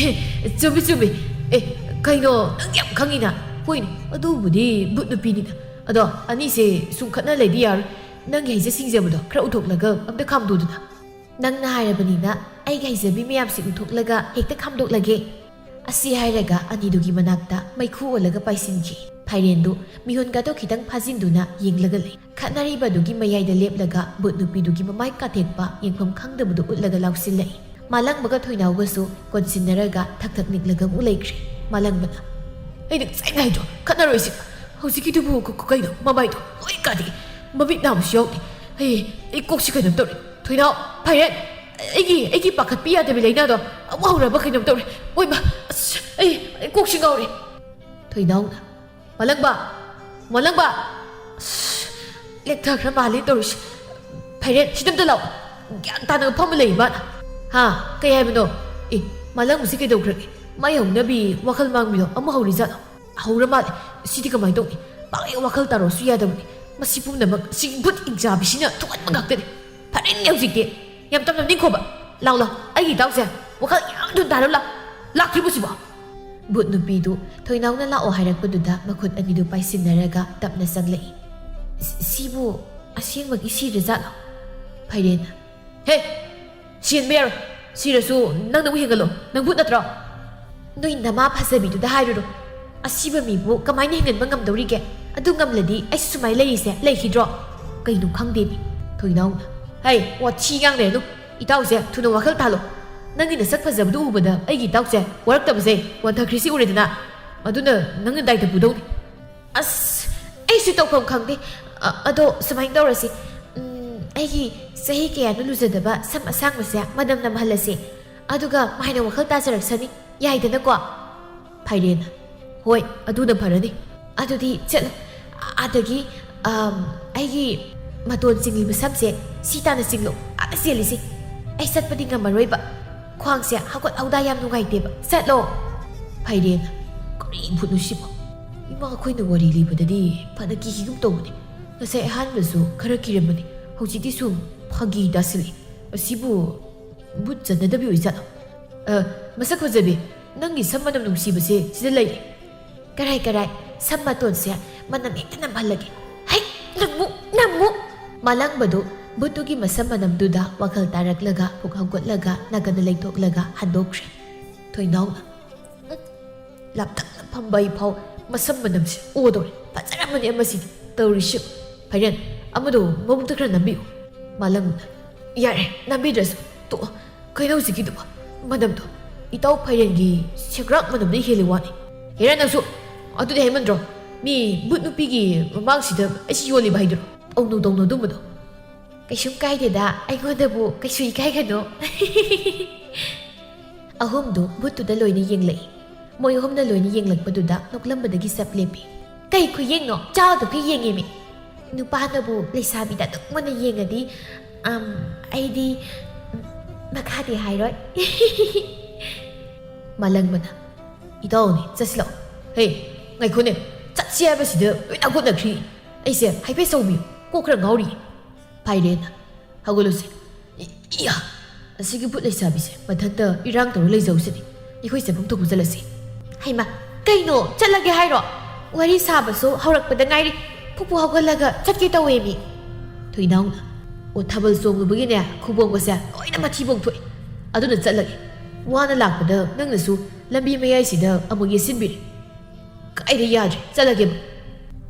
ꯆꯨꯝꯃꯤ, ꯆꯨꯝꯃꯤ꯫ ꯑꯦ, ꯀꯩꯅꯣ, ꯅꯪ ꯌꯥꯝ ꯈꯪꯉꯤꯅ꯫ ꯍꯣꯏꯅꯦ, ꯑꯗꯨꯕꯨꯗꯤ ꯕꯨꯠ ꯅꯨꯄꯤꯅꯤꯅ꯫ ꯑꯗꯣ ꯑꯅꯤꯁꯦ ꯁꯨꯝ ꯈꯠꯅ ꯂꯩꯗꯤ ꯌꯥꯔꯣꯏ꯫ ꯅꯪꯒꯤ ꯍꯩꯖ ꯁꯤꯡꯖꯕꯗꯣ ꯈꯔ ꯎꯠꯊꯣꯛꯂꯒ ꯑꯝꯇ ꯈꯥꯝꯗꯣꯛꯑꯗꯅ꯫ "ꯅꯪꯅ ꯍꯥꯏꯔꯕꯅꯤꯅ ꯑꯩꯒꯤ ꯍꯩꯖꯕꯤ ꯃꯌꯥꯝꯁꯤ ꯎꯊꯣꯛꯂꯒ ꯍꯦꯛꯇ ꯈꯥꯝꯗꯣꯛꯂꯒꯦ꯫" ꯑꯁꯤ ꯍꯥꯏꯔꯒ ꯑꯅꯤꯗꯨꯒꯤ ꯃꯅꯥꯛꯇ ꯃꯩꯈꯨ ꯑꯣꯜꯂꯒ ꯄꯥꯏꯁꯤꯟꯈꯤ꯫ ꯐꯥꯏꯔꯦꯟꯗꯨ ꯃꯤꯍꯨꯟꯒꯗꯣ ꯈꯤꯇꯪ ꯐꯥꯖꯤꯟꯗꯨꯅ ꯌꯦꯡꯂꯒ ꯂꯩ꯫ ꯈꯠꯅꯔꯤꯕꯗꯨꯒꯤ ꯃꯌꯥꯏꯗ ꯂꯦꯞꯂꯒ ꯚꯨꯠ ꯅꯨꯄꯤꯗꯨꯒꯤ ꯃꯃꯥꯏ ꯀꯥꯊꯦꯛꯄ ꯌꯦꯡꯐꯝ ꯈꯪꯗꯕꯗꯨ ꯎꯠꯂꯒ ꯂꯥꯎꯁꯤꯜꯂꯛꯏ꯫ ꯃꯥꯂꯪꯕꯒ ꯊꯣꯏꯅꯥꯎꯒꯁꯨ ꯀꯣꯟꯁꯤꯟꯅꯔꯒ ꯊꯛ ꯊꯛ ꯅꯤꯛꯂꯒ ꯑꯃꯨꯛ ꯂꯩꯈ꯭ꯔꯦ꯫ ꯃꯥꯂꯪꯕꯅ, "ꯑꯩꯅ ꯉꯁꯥꯏ ꯍꯥꯏꯗ꯭ꯔꯣ ꯈꯠꯅꯔꯣꯏꯁꯤ? ꯍꯧꯖꯤꯛꯀꯤꯗꯨꯕꯨ ꯀ-, ꯀ-, ꯀꯩꯅꯣ, ꯃꯃꯥꯏꯗꯣ ꯂꯣꯏ ꯀꯥꯗꯦ, ꯃꯃꯤꯠ ꯅꯥ ꯑꯃꯁꯨ ꯌꯥꯎꯗꯦ꯫ ꯑꯩ, ꯑꯩ ꯀꯣꯛꯁꯤ ꯀꯩꯅꯣꯝ ꯇꯧꯔꯦ꯫ ꯊꯣꯏꯅꯥꯎ, ꯐꯥꯏꯔꯦꯟ, ꯑꯩꯒꯤ, ꯑꯩꯒꯤ ꯄꯥꯈꯠꯄꯤ ꯌꯥꯗꯕꯤ ꯂꯥꯏꯅꯥꯗꯣ ꯑꯃꯨꯛ ꯍꯧꯔꯕ ꯀꯩꯅꯣꯝ ꯇꯧꯔꯦ꯫ ꯑꯣꯏꯃ, ꯑꯁ, ꯑꯩ, ꯑꯩ ꯀꯣꯛꯁꯤ ꯉꯥꯎꯔꯦ꯫" ꯊꯣꯏꯅꯥꯎꯅ, "ꯃꯥꯂꯪꯕ, ꯃꯥꯂꯪꯕ!" ꯑꯁ, ꯂꯦꯛꯊꯈ꯭ꯔ ꯃꯥꯜꯂꯦ ꯇꯧꯔꯤꯁꯦ꯫ "ꯐꯥꯏꯔꯦꯟ, ꯁꯤꯗ ꯑꯝꯇ ꯂꯥꯛꯑꯣ꯫ ꯒ꯭ꯌꯥꯟ ꯇꯥꯅ ꯐꯝꯃ ꯂꯩ ꯃꯥꯅ꯫" "ꯍꯥ? ꯀꯩ ꯍꯥꯏꯕꯅꯣ? ꯑꯦ, ꯃꯥꯂꯪꯕꯁꯤ ꯀꯩꯗꯧꯈ꯭ꯔꯒꯦ? ꯃꯥꯏ ꯍꯧꯅꯕꯤ ꯋꯥꯈꯜ ꯃꯥꯡꯕꯤꯗꯣ ꯑꯃꯨꯛ ꯍꯧꯔꯤꯖꯥꯠꯂꯣ? ꯍꯧꯔ ꯃꯥꯜꯂꯦ꯫ ꯁꯤꯗꯤ ꯀꯃꯥꯏꯅ ꯇꯧꯅꯤ? ꯄꯥꯛꯍꯦꯛ ꯋꯥꯈꯜ ꯇꯥꯔꯣꯁꯨ ꯌꯥꯗꯕꯅꯤ꯫ ꯃꯁꯤ ꯄꯨꯝꯅꯃꯛ ꯁꯤ ꯚꯨꯠ ꯏꯪꯖꯥꯕꯤꯁꯤꯅ ꯊꯣꯛꯍꯟꯕ ꯉꯥꯛꯇꯅꯤ꯫ ꯐꯔꯦꯅꯦ ꯍꯧꯖꯤꯛꯇꯤ꯫ ꯌꯥꯝ ꯇꯞꯅ ꯅꯤꯡꯈꯣꯕ꯫ ꯂꯥꯎ, ꯂꯥꯎ, ꯑꯩꯒꯤ ꯏꯇꯥꯎꯁꯦ꯫ ꯋꯥꯈꯜ ꯌꯥꯝ ꯊꯨꯅ ꯇꯥꯔꯣ, ꯂꯥꯎ꯫ ꯂꯥꯛꯇ꯭ꯔꯤꯕꯣ ꯁꯤꯕꯣ?" ꯚꯨꯠ ꯅꯨꯄꯤꯗꯨ ꯊꯣꯏꯅꯥꯎꯅ ꯂꯥꯛꯑꯣ ꯍꯥꯏꯔꯛꯄꯗꯨꯗ ꯃꯈꯨꯠ ꯑꯅꯤꯗꯨ ꯄꯥꯏꯁꯤꯟꯅꯔꯒ ꯇꯞꯅ ꯆꯪꯂꯛꯏ꯫ "ꯁꯤ-, ꯁꯤꯕꯨ ꯑꯁꯦꯡꯕꯒꯤ ꯁꯤꯔꯖꯥꯠꯂꯣ?" ꯐꯥꯏꯔꯦꯟꯅ, "ꯍꯦ! ꯁꯤꯍꯟꯕ ꯌꯥꯔꯣꯏ꯫ ꯁꯤꯔꯁꯨ ꯅꯪꯅ ꯑꯃꯨꯛ ꯍꯦꯟꯒꯠꯂꯣ꯫ ꯅꯪ ꯚꯨꯠ ꯅꯠꯇ꯭ꯔꯣ?" "ꯅꯣꯏ ꯅꯃꯥ ꯐꯖꯕꯤꯗꯨꯗ ꯍꯥꯏꯔꯨꯔꯣ꯫ ꯑꯁꯤꯕ ꯃꯤꯕꯨ ꯀꯃꯥꯏꯅ ꯍꯦꯟꯒꯠꯄ ꯉꯝꯗꯧꯔꯤꯒꯦ? ꯑꯗꯨ ꯉꯝꯂꯗꯤ ꯑꯩꯁꯨ ꯁꯨꯃꯥꯏꯅ ꯂꯩꯔꯤꯁꯦ ꯂꯩꯈꯤꯗ꯭ꯔꯣ?" "ꯀꯩꯅꯣ ꯈꯪꯗꯦꯅꯦ꯫" ꯊꯣꯏꯅꯥꯎꯅ, "ꯍꯩ, ꯋꯥꯊꯤ ꯉꯥꯡꯅꯔꯅꯨ꯫ ꯏꯇꯥꯎꯁꯦ ꯊꯨꯅ ꯋꯥꯈꯜ ꯇꯥꯍꯜꯂꯣ꯫ ꯅꯪꯒꯤ ꯅꯁꯛ ꯐꯖꯕꯗꯨ ꯎꯕꯗ ꯑꯩꯒꯤ ꯏꯇꯥꯎꯁꯦ ꯋꯥꯔꯛꯇꯕꯁꯦ ꯋꯥꯟꯊꯈ꯭ꯔꯤꯁꯤ ꯎꯔꯦꯗꯅ꯫ ꯑꯗꯨꯅ ꯅꯪꯅ ꯗꯥꯏꯇ ꯄꯨꯗꯧꯅꯤ꯫" "ꯑꯁ, ꯑꯩꯁꯨ ꯇꯧꯐꯝ ꯈꯪꯗꯦ꯫ ꯑ-, ꯑꯗꯣ ꯁꯨꯃꯥꯏꯅ ꯇꯧꯔꯁꯤ꯫ ꯎꯝ, ꯑꯩꯒꯤ ꯆꯍꯤ ꯀꯌꯥꯅꯣ ꯂꯨꯖꯗꯕ ꯁꯝ ꯑꯁꯥꯡꯕꯁꯦ ꯃꯅꯝ ꯅꯝꯍꯜꯂꯁꯤ꯫ ꯑꯗꯨꯒ ꯃꯥꯏꯅ ꯋꯥꯈꯜ ꯇꯥꯖꯔꯛꯁꯅꯤ꯫ ꯌꯥꯏꯗꯅꯀꯣ?" ꯐꯥꯏꯔꯦꯟꯅ, "ꯍꯣꯏ, ꯑꯗꯨꯅ ꯐꯔꯅꯤ꯫ ꯑꯗꯨꯗꯤ ꯆꯠꯂꯣ꯫ ꯑꯗꯒꯤ, ꯑꯝ, ꯑꯩꯒꯤ ꯃꯇꯣꯟ ꯆꯤꯡꯂꯤꯕ ꯁꯝꯁꯦ ꯁꯤ ꯇꯥꯅ ꯆꯤꯡꯂꯣ꯫ ꯑꯥꯗ ꯆꯦꯜꯂꯤꯁꯤ꯫ ꯑꯩ ꯆꯠꯄꯗꯤ ꯉꯝꯃꯔꯣꯏꯕ꯫ ꯈ꯭ꯋꯥꯡꯁꯦ ꯍꯧꯒꯠ ꯍꯧꯗꯥ ꯌꯥꯝ ꯅꯨꯡꯉꯥꯏꯇꯦꯕ꯫ ꯆꯠꯂꯣ꯫" ꯐꯥꯏꯔꯦꯟꯅ, "ꯀꯔꯤ ꯚꯨꯠꯅꯣ ꯁꯤꯕꯣ? ꯏꯃꯥ, ꯑꯩꯈꯣꯏꯅ ꯋꯥꯔꯤ ꯂꯤꯕꯗꯗꯤ ꯐꯅ ꯀꯤꯈꯤꯒꯨꯝ ꯇꯧꯕꯅꯤ꯫ ꯉꯁꯥꯏ ꯑꯍꯥꯟꯕꯁꯨ ꯈꯔ ꯀꯤꯔꯝꯕꯅꯤ꯫ ꯍꯧꯖꯤꯛꯇꯤ ꯁꯨꯝ ꯐꯥꯒꯤ ꯇꯥꯁꯤꯜꯂꯛꯏ꯫ ꯑꯁꯤꯕꯨ ꯚꯨꯠ ꯆꯠꯅꯗꯕꯤ ꯑꯣꯏꯖꯥꯠꯂꯣ? ꯑ, ꯃꯁꯛ ꯐꯖꯕꯤ, ꯅꯪꯒꯤ ꯁꯝ ꯃꯅꯝ ꯅꯨꯡꯁꯤꯕꯁꯦ ꯁꯤꯗ ꯂꯩꯔꯦ꯫" "ꯀꯔꯥꯏ, ꯀꯔꯥꯏ? ꯁꯝ ꯃꯇꯣꯟꯁꯦ ꯃꯅꯝ ꯍꯦꯛꯇ ꯅꯝꯍꯜꯂꯒꯦ꯫ ꯍꯩ, ꯅꯝꯃꯨ, ꯅꯝꯃꯨ!" ꯃꯥꯂꯪꯕꯗꯨ ꯕꯨꯠꯇꯨꯒꯤ ꯃꯁꯝ ꯃꯅꯝꯗꯨꯗ ꯋꯥꯈꯜ ꯇꯥꯔꯛꯂꯒ ꯄꯨꯛ ꯍꯧꯒꯠꯂꯒ ꯅꯥꯀꯟꯗ ꯂꯩꯊꯣꯛꯂꯒ ꯍꯟꯗꯣꯛꯈ꯭ꯔꯦ꯫ ꯊꯣꯏꯅꯥꯎꯅ, "ꯎꯝ, ꯂꯥꯞꯇꯛꯅ ꯐꯝꯕ ꯑꯩ ꯐꯥꯎ ꯃꯁꯝ ꯃꯅꯝꯁꯦ ꯑꯣꯗꯧꯔꯦ꯫ ꯐꯖꯔꯝꯃꯅꯤ ꯑꯃꯁꯤꯗꯤ ꯇꯧꯔꯤꯁꯤ꯫ ꯐꯥꯏꯔꯦꯟ, ꯑꯃꯗꯣ ꯃꯕꯨꯛꯇ ꯈꯔ ꯅꯝꯕꯤꯌꯨ꯫" ꯃꯥꯂꯪꯅ, "ꯌꯥꯔꯦ, ꯅꯝꯕꯤꯗ꯭ꯔꯁꯨ ꯇꯣꯛꯑꯣ꯫ ꯀꯩꯅꯣ ꯍꯧꯖꯤꯛꯀꯤꯗꯨꯕꯣ? ꯃꯅꯝꯗꯣ ꯏꯇꯥꯎ ꯐꯥꯏꯔꯦꯟꯒꯤ ꯁꯦꯒ꯭ꯔꯥꯛ ꯃꯅꯝꯗꯩ ꯍꯦꯜꯂꯤ ꯋꯥꯅꯤ꯫" "ꯍꯦꯔꯥ ꯅꯪꯁꯨ! ꯑꯗꯨꯗꯤ ꯍꯥꯏꯃꯟꯗ꯭ꯔꯣ? ꯃꯤ ꯕꯨꯠ ꯅꯨꯄꯤꯒꯤ ꯃꯃꯥꯡꯁꯤꯗ ꯑꯩꯁꯤ ꯌꯣꯜꯂꯤꯕ ꯍꯥꯏꯗꯨꯔꯣ? ꯇꯧꯅꯨ, ꯇꯧꯅꯨ ꯑꯗꯨꯝꯕꯗꯣ꯫" "ꯀꯩꯁꯨꯝ ꯀꯥꯏꯗꯦꯗ, ꯑꯩꯉꯣꯟꯗꯕꯨ ꯀꯩꯁꯨ ꯏꯀꯥꯏꯒꯅꯨ꯫" ꯑꯍꯨꯝꯗꯨ ꯕꯨꯠꯇꯨꯗ ꯂꯣꯏꯅ ꯌꯦꯡꯂꯛꯏ꯫ ꯃꯣꯏ ꯑꯍꯨꯝꯅ ꯂꯣꯏꯅ ꯌꯦꯡꯂꯛꯄꯗꯨꯗ ꯅꯣꯛꯂꯝꯕꯗꯒꯤ ꯆꯞ ꯂꯦꯞꯄꯤ꯫ "ꯀꯩ ꯈꯨꯌꯦꯡꯅꯣ? ꯆꯥꯗꯨꯒ ꯌꯦꯡꯉꯤꯃꯤ꯫ ꯅꯨꯄꯥꯅꯕꯨ ꯂꯩꯁꯥꯕꯤꯗ ꯑꯗꯨꯛ ꯃꯨꯟꯅ ꯌꯦꯡꯉꯗꯤ, ꯑꯝ, ꯑꯩꯗꯤ, ꯎꯝ, ꯃꯈꯥꯗꯤ ꯍꯥꯏꯔꯣꯏ꯫" ꯃꯥꯂꯪꯕꯅ, "ꯏꯇꯥꯎꯅꯦ, ꯆꯠꯁꯤꯜꯂꯛꯑꯣ꯫" "ꯍꯦ, ꯉꯥꯏꯈꯣꯅꯦ, ꯆꯠꯁꯤ ꯍꯥꯏꯕꯁꯤꯗ ꯂꯣꯏ ꯅꯥꯒꯣꯠꯅꯈ꯭ꯔꯤ꯫ ꯑꯩꯁꯦ ꯍꯥꯏꯐꯦꯠ ꯁꯧꯕꯤꯌꯨ, ꯀꯣꯛ ꯈꯔ ꯉꯥꯎꯔꯤ꯫" ꯐꯥꯏꯔꯦꯟꯅ, "ꯍꯧꯒꯠꯂꯨꯁꯦ꯫" ꯏ-, ꯏꯌꯥ! ꯑꯁꯤꯒꯤ ꯕꯨꯠ ꯂꯩꯁꯥꯕꯤꯁꯦ ꯃꯊꯟꯇ ꯏꯔꯥꯡ ꯇꯧꯔ ꯂꯩꯖꯧꯁꯤꯅꯤ꯫ ꯑꯩꯈꯣꯏ ꯆꯠꯐꯝ ꯊꯣꯛꯄ ꯆꯠꯂꯁꯤ꯫ "ꯍꯩꯃꯥ, ꯀꯩꯅꯣ? ꯆꯠꯂꯒꯦ ꯍꯥꯏꯔꯣ? ꯋꯥꯔꯤ ꯁꯥꯕꯁꯨ ꯍꯧꯔꯛꯄꯗ ꯉꯥꯏꯔꯤ꯫ ꯐꯨꯐꯨ ꯍꯧꯒꯠꯂꯒ ꯆꯠꯀꯦ ꯇꯧꯋꯦ ꯃꯤ꯫" ꯊꯣꯏꯅꯥꯎꯅ, "ꯑꯣ, ꯊꯥꯕꯜ ꯆꯣꯡꯉꯨꯕꯒꯤꯅꯦ, ꯈꯨꯕꯣꯡꯕꯁꯦ ꯂꯣꯏꯅ ꯃꯊꯤꯕꯣꯡ ꯊꯣꯛꯑꯦ꯫ ꯑꯗꯨꯅ ꯆꯠꯂꯒꯦ꯫ ꯋꯥꯅ ꯂꯥꯛꯄꯗ ꯅꯪꯅꯁꯨ ꯂꯝꯕꯤ ꯃꯌꯥꯏꯁꯤꯗ ꯑꯃꯨꯛ ꯌꯦꯠꯁꯤꯟꯕꯤꯔꯦ꯫" "ꯀꯥꯏꯗ ꯌꯥꯗ꯭ꯔꯦ, ꯆꯠꯂꯒꯦꯕ꯫"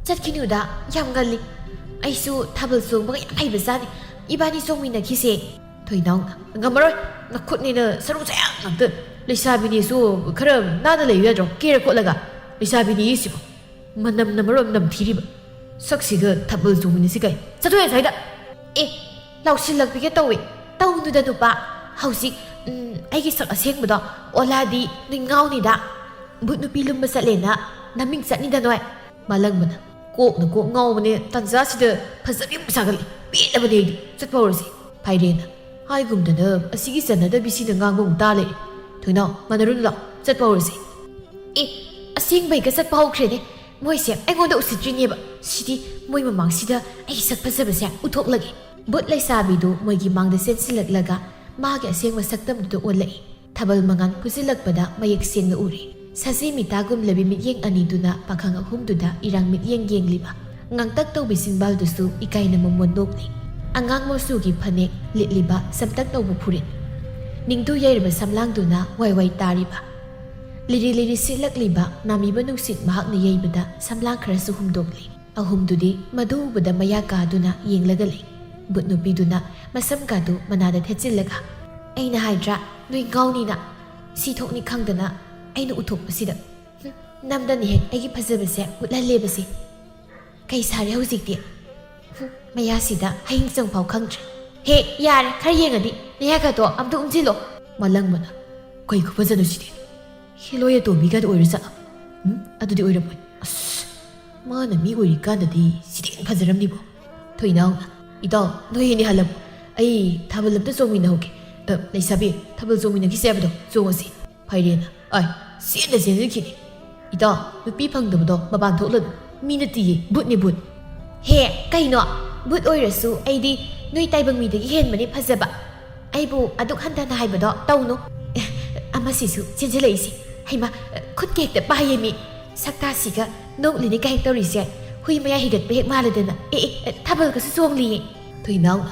"ꯆꯠꯈꯤꯅꯨꯗ, ꯌꯥꯝ ꯉꯜꯂꯤ꯫ ꯑꯩꯁꯨ ꯊꯥꯕꯜ ꯆꯣꯡꯕꯒ ꯌꯥꯝ ꯍꯩꯕꯖꯥꯠꯅꯤ꯫ ꯏꯕꯥꯅꯤ ꯆꯣꯡꯃꯤꯟꯅꯈꯤꯁꯦ꯫" ꯊꯣꯏꯅꯥꯎꯅ, "ꯉꯝꯃꯔꯣꯏ, ꯅꯈꯨꯠꯅꯦꯅ ꯁꯔꯨ ꯁꯌꯥꯡ ꯉꯥꯛꯇ꯫ ꯂꯩꯁꯥꯕꯤꯅꯦꯁꯨ ꯈꯔ ꯅꯥꯟꯅ ꯂꯩꯌꯨ ꯌꯥꯗ꯭ꯔꯣ? ꯀꯦꯔ ꯈꯣꯠꯂꯒ꯫ ꯂꯩꯁꯥꯕꯤꯅꯤ ꯁꯤꯕꯨ꯫ ꯃꯅꯝꯅ ꯃꯔꯣꯝ ꯅꯝꯊꯤꯔꯤꯕ꯫ ꯁꯛꯁꯤꯒ ꯊꯥꯕꯜ ꯆꯣꯡꯃꯤꯟꯅꯁꯤ ꯀꯥꯏ꯫ ꯆꯠꯊꯣꯛꯑꯦ ꯑꯁ꯭ꯋꯥꯏꯗ!" "ꯑꯦ, ꯂꯥꯎꯁꯤꯜꯂꯛꯄꯤꯒ ꯇꯧꯋꯦ꯫ ꯇꯧꯅꯨꯗ ꯅꯨꯄꯥ꯫ ꯍꯧꯖꯤꯛ, ꯎꯝ, ꯑꯩꯒꯤ ꯁꯛ ꯑꯁꯦꯡꯕꯗꯣ ꯑꯣꯜꯂꯛꯑꯗꯤ ꯅꯣꯏ ꯉꯥꯎꯅꯤꯗ꯫ ꯕꯨꯠ ꯅꯨꯄꯤ ꯂꯨꯝꯕ ꯆꯠꯂꯦꯅ ꯅꯃꯤꯡ ꯆꯠꯅꯤꯗ ꯅꯣꯏ꯫" ꯃꯥꯂꯪꯕꯅ, "ꯀꯣꯛꯅ ꯀꯣꯛ ꯉꯥꯎꯕꯅꯦ, ꯇꯥꯟꯖꯥꯁꯤꯗ ꯐꯖꯕꯤ ꯑꯃꯨꯛ ꯁꯥꯒꯠꯂꯤ꯫ ꯄꯦꯜꯂꯕꯅꯦ ꯑꯩꯗꯤ꯫ ꯆꯠꯄ ꯍꯧꯔꯁꯤ꯫" ꯐꯥꯏꯔꯦꯟꯅ, "ꯍꯥꯏꯒꯨꯝꯗꯅ ꯑꯁꯤꯒꯤ ꯆꯟꯅꯗꯕꯤꯁꯤꯅ ꯉꯥꯡꯕ ꯑꯃꯨꯛ ꯇꯥ ꯂꯩꯔꯦ꯫ ꯊꯣꯏꯅꯥꯎ, ꯃꯥꯟꯅꯔꯨꯅꯨ ꯂꯥꯎ, ꯆꯠꯄ ꯍꯧꯔꯁꯤ꯫" "ꯑꯦ, ꯑꯁꯦꯡꯕꯩꯒ ꯆꯠꯄ ꯍꯧꯈ꯭ꯔꯦꯅꯦ꯫ ꯃꯣꯏꯁꯦ ꯑꯩꯉꯣꯟꯗ ꯎꯁꯤꯠꯇ꯭ꯔꯤꯅꯦꯕ꯫ ꯁꯤꯗꯤ ꯃꯣꯏ ꯃꯃꯥꯡꯁꯤꯗ ꯑꯩꯒꯤ ꯁꯛ ꯐꯖꯕꯁꯦ ꯎꯠꯊꯣꯛꯂꯒꯦ꯫" ꯕꯨꯠ ꯂꯩꯁꯥꯕꯤꯗꯨ ꯃꯣꯏꯒꯤ ꯃꯥꯡꯗ ꯆꯦꯟꯁꯤꯜꯂꯛꯂꯒ ꯃꯥꯒꯤ ꯑꯁꯦꯡꯕ ꯁꯛꯇꯝꯗꯨꯗ ꯑꯣꯜꯂꯛꯏ꯫ ꯊꯥꯕꯜ ꯃꯉꯥꯜ ꯐꯨꯖꯤꯜꯂꯛꯄꯗ ꯃꯌꯦꯛ ꯁꯦꯡꯅ ꯎꯔꯦ꯫ ꯁꯖꯤ ꯃꯤꯇꯥꯒꯨꯝꯂꯕꯤ ꯃꯤꯠꯌꯦꯡ ꯑꯅꯤꯗꯨꯅ ꯄꯥꯈꯪ ꯑꯍꯨꯝꯗꯨꯗ ꯏꯔꯥꯡ ꯃꯤꯠꯌꯦꯡ ꯌꯦꯡꯂꯤꯕ꯫ ꯉꯥꯡꯇꯛ ꯇꯧꯕꯤ ꯆꯤꯟꯕꯥꯜꯗꯨꯁꯨ ꯏꯀꯥꯏꯅ ꯃꯃꯣꯟ ꯅꯣꯛꯂꯤ꯫ ꯑꯉꯥꯡ ꯃꯆꯨꯒꯤ ꯐꯅꯦꯛ ꯂꯤꯠꯂꯤꯕ ꯁꯝꯇꯛ ꯇꯧꯕ ꯐꯨꯔꯤꯠ, ꯅꯤꯡꯗꯨ ꯌꯩꯔꯕ ꯁꯝꯂꯥꯡꯗꯨꯅ ꯋꯥꯏ ꯋꯥꯏ ꯇꯥꯔꯤꯕ, ꯂꯤꯔꯤ ꯂꯤꯔꯤ ꯁꯤꯠꯂꯛꯂꯤꯕ ꯅꯥꯃꯤꯕ ꯅꯨꯡꯁꯤꯠ ꯃꯍꯥꯛꯅ ꯌꯩꯕꯗ ꯁꯝꯂꯥꯡ ꯈꯔꯁꯨ ꯍꯨꯝꯗꯣꯛꯂꯤ꯫ ꯑꯍꯨꯝꯗꯨꯗꯤ ꯃꯗꯨ ꯎꯕꯗ ꯃꯌꯥ ꯀꯥꯗꯨꯅ ꯌꯦꯡꯂꯒ ꯂꯩ꯫ ꯕꯨꯠ ꯅꯨꯄꯤꯗꯨꯅ ꯃꯁꯝꯒꯥꯗꯨ ꯃꯅꯥꯗ ꯊꯦꯠꯆꯤꯜꯂꯒ, "ꯑꯩꯅ ꯍꯥꯏꯗ꯭ꯔꯥ, ꯅꯣꯏ ꯉꯥꯎꯅꯤꯅ? ꯁꯤ ꯊꯣꯛꯅꯤ ꯈꯪꯗꯅ ꯑꯩꯅ ꯎꯊꯣꯛꯄꯁꯤꯗ꯫ ꯍꯨꯝ, ꯅꯝꯗꯅ ꯍꯦꯛ ꯑꯩꯒꯤ ꯐꯖꯕꯁꯦ ꯎꯠꯍꯜꯂꯦꯕꯁꯦ꯫ ꯀꯩ ꯁꯥꯔꯦ ꯍꯧꯖꯤꯛꯇꯤ? ꯍꯨꯝ, ꯃꯌꯥꯁꯤꯗ ꯍꯌꯤꯡ ꯆꯪꯐꯥꯎ ꯈꯪꯗ꯭ꯔꯦ꯫ ꯍꯦ, ꯌꯥꯔꯦ, ꯈꯔ ꯌꯦꯡꯉꯗꯤ ꯅꯌꯥꯒꯗꯣ ꯑꯝꯇ ꯎꯝꯁꯤꯜꯂꯣ꯫" ꯃꯥꯂꯪꯕꯅ, "ꯀꯩ ꯈꯨꯐꯖꯅꯣ ꯁꯤꯗꯤ? ꯍꯦꯂꯣꯏ ꯑꯇꯣꯝꯕꯤꯒꯗꯤ ꯑꯣꯏꯔꯖꯥꯠꯂ? ꯎꯝ, ꯑꯗꯨꯗꯤ ꯑꯣꯏꯔꯝꯃꯣꯏ꯫ ꯑꯁ, ꯃꯥꯅ ꯃꯤ ꯑꯣꯏꯔꯤꯀꯥꯟꯗꯗꯤ ꯁꯤꯗꯤ ꯍꯦꯟꯅ ꯐꯖꯔꯝꯅꯤꯕꯣ꯫" ꯊꯣꯏꯅꯥꯎꯅ, "ꯏꯇꯥꯎ, ꯅꯣꯏ ꯑꯅꯤ ꯍꯜꯂꯝꯃꯣ꯫ ꯑꯩ ꯊꯥꯕꯜ ꯑꯝꯇ ꯆꯣꯡꯃꯤꯟꯅꯍꯧꯒꯦ꯫ ꯑ, ꯂꯩꯁꯥꯕꯤ, ꯊꯥꯕꯜ ꯆꯣꯡꯃꯤꯟꯅꯈꯤꯁꯦ ꯍꯥꯏꯕꯗꯣ ꯆꯣꯡꯉꯁꯤ꯫" ꯐꯥꯏꯔꯦꯟꯅ, "ꯑꯥꯏ, ꯆꯦꯟꯗ ꯆꯦꯟꯖꯈꯤꯅꯤ꯫ ꯏꯇꯥꯎ, ꯅꯨꯄꯤ ꯐꯪꯗꯕꯗꯣ ꯃꯄꯥꯟ ꯊꯣꯛꯂꯅꯨ꯫ ꯃꯤ ꯅꯠꯇꯤꯌꯦ, ꯕꯨꯠꯅꯤ, ꯕꯨꯠ꯫" "ꯍꯦ, ꯀꯩꯅꯣ? ꯕꯨꯠ ꯑꯣꯏꯔꯁꯨ ꯑꯩꯗꯤ ꯅꯣꯏ ꯇꯥꯏꯕꯪ ꯃꯤꯗꯒꯤ ꯍꯦꯟꯕꯅꯦ ꯐꯖꯕ꯫ ꯑꯩꯕꯨ ꯑꯗꯨꯛ ꯍꯟꯊꯅ ꯍꯥꯏꯕꯗꯣ ꯇꯧꯅꯨ꯫" ꯑꯦ, ꯑꯃꯁꯤꯁꯨ ꯆꯦꯟꯖꯜꯂꯛꯏꯁꯦ꯫ ꯍꯩꯃꯥ, ꯈꯨꯠ ꯀꯦꯛꯇ ꯄꯥꯏꯌꯦ ꯃꯤ꯫ ꯁꯛꯇꯥꯁꯤꯒ ꯅꯣꯛꯂꯤꯅꯤ ꯀꯥꯏꯅ ꯇꯧꯔꯤꯁꯦ꯫ ꯍꯨꯏ ꯃꯌꯥ ꯍꯤꯒꯠꯄ ꯍꯦꯛ ꯃꯥꯜꯂꯗꯅ꯫ ꯑꯦ, ꯑꯦ, ꯑꯦ, ꯊꯥꯕꯜꯒꯁꯨ ꯆꯣꯡꯂꯤꯌꯦ꯫ ꯊꯣꯏꯅꯥꯎꯅ,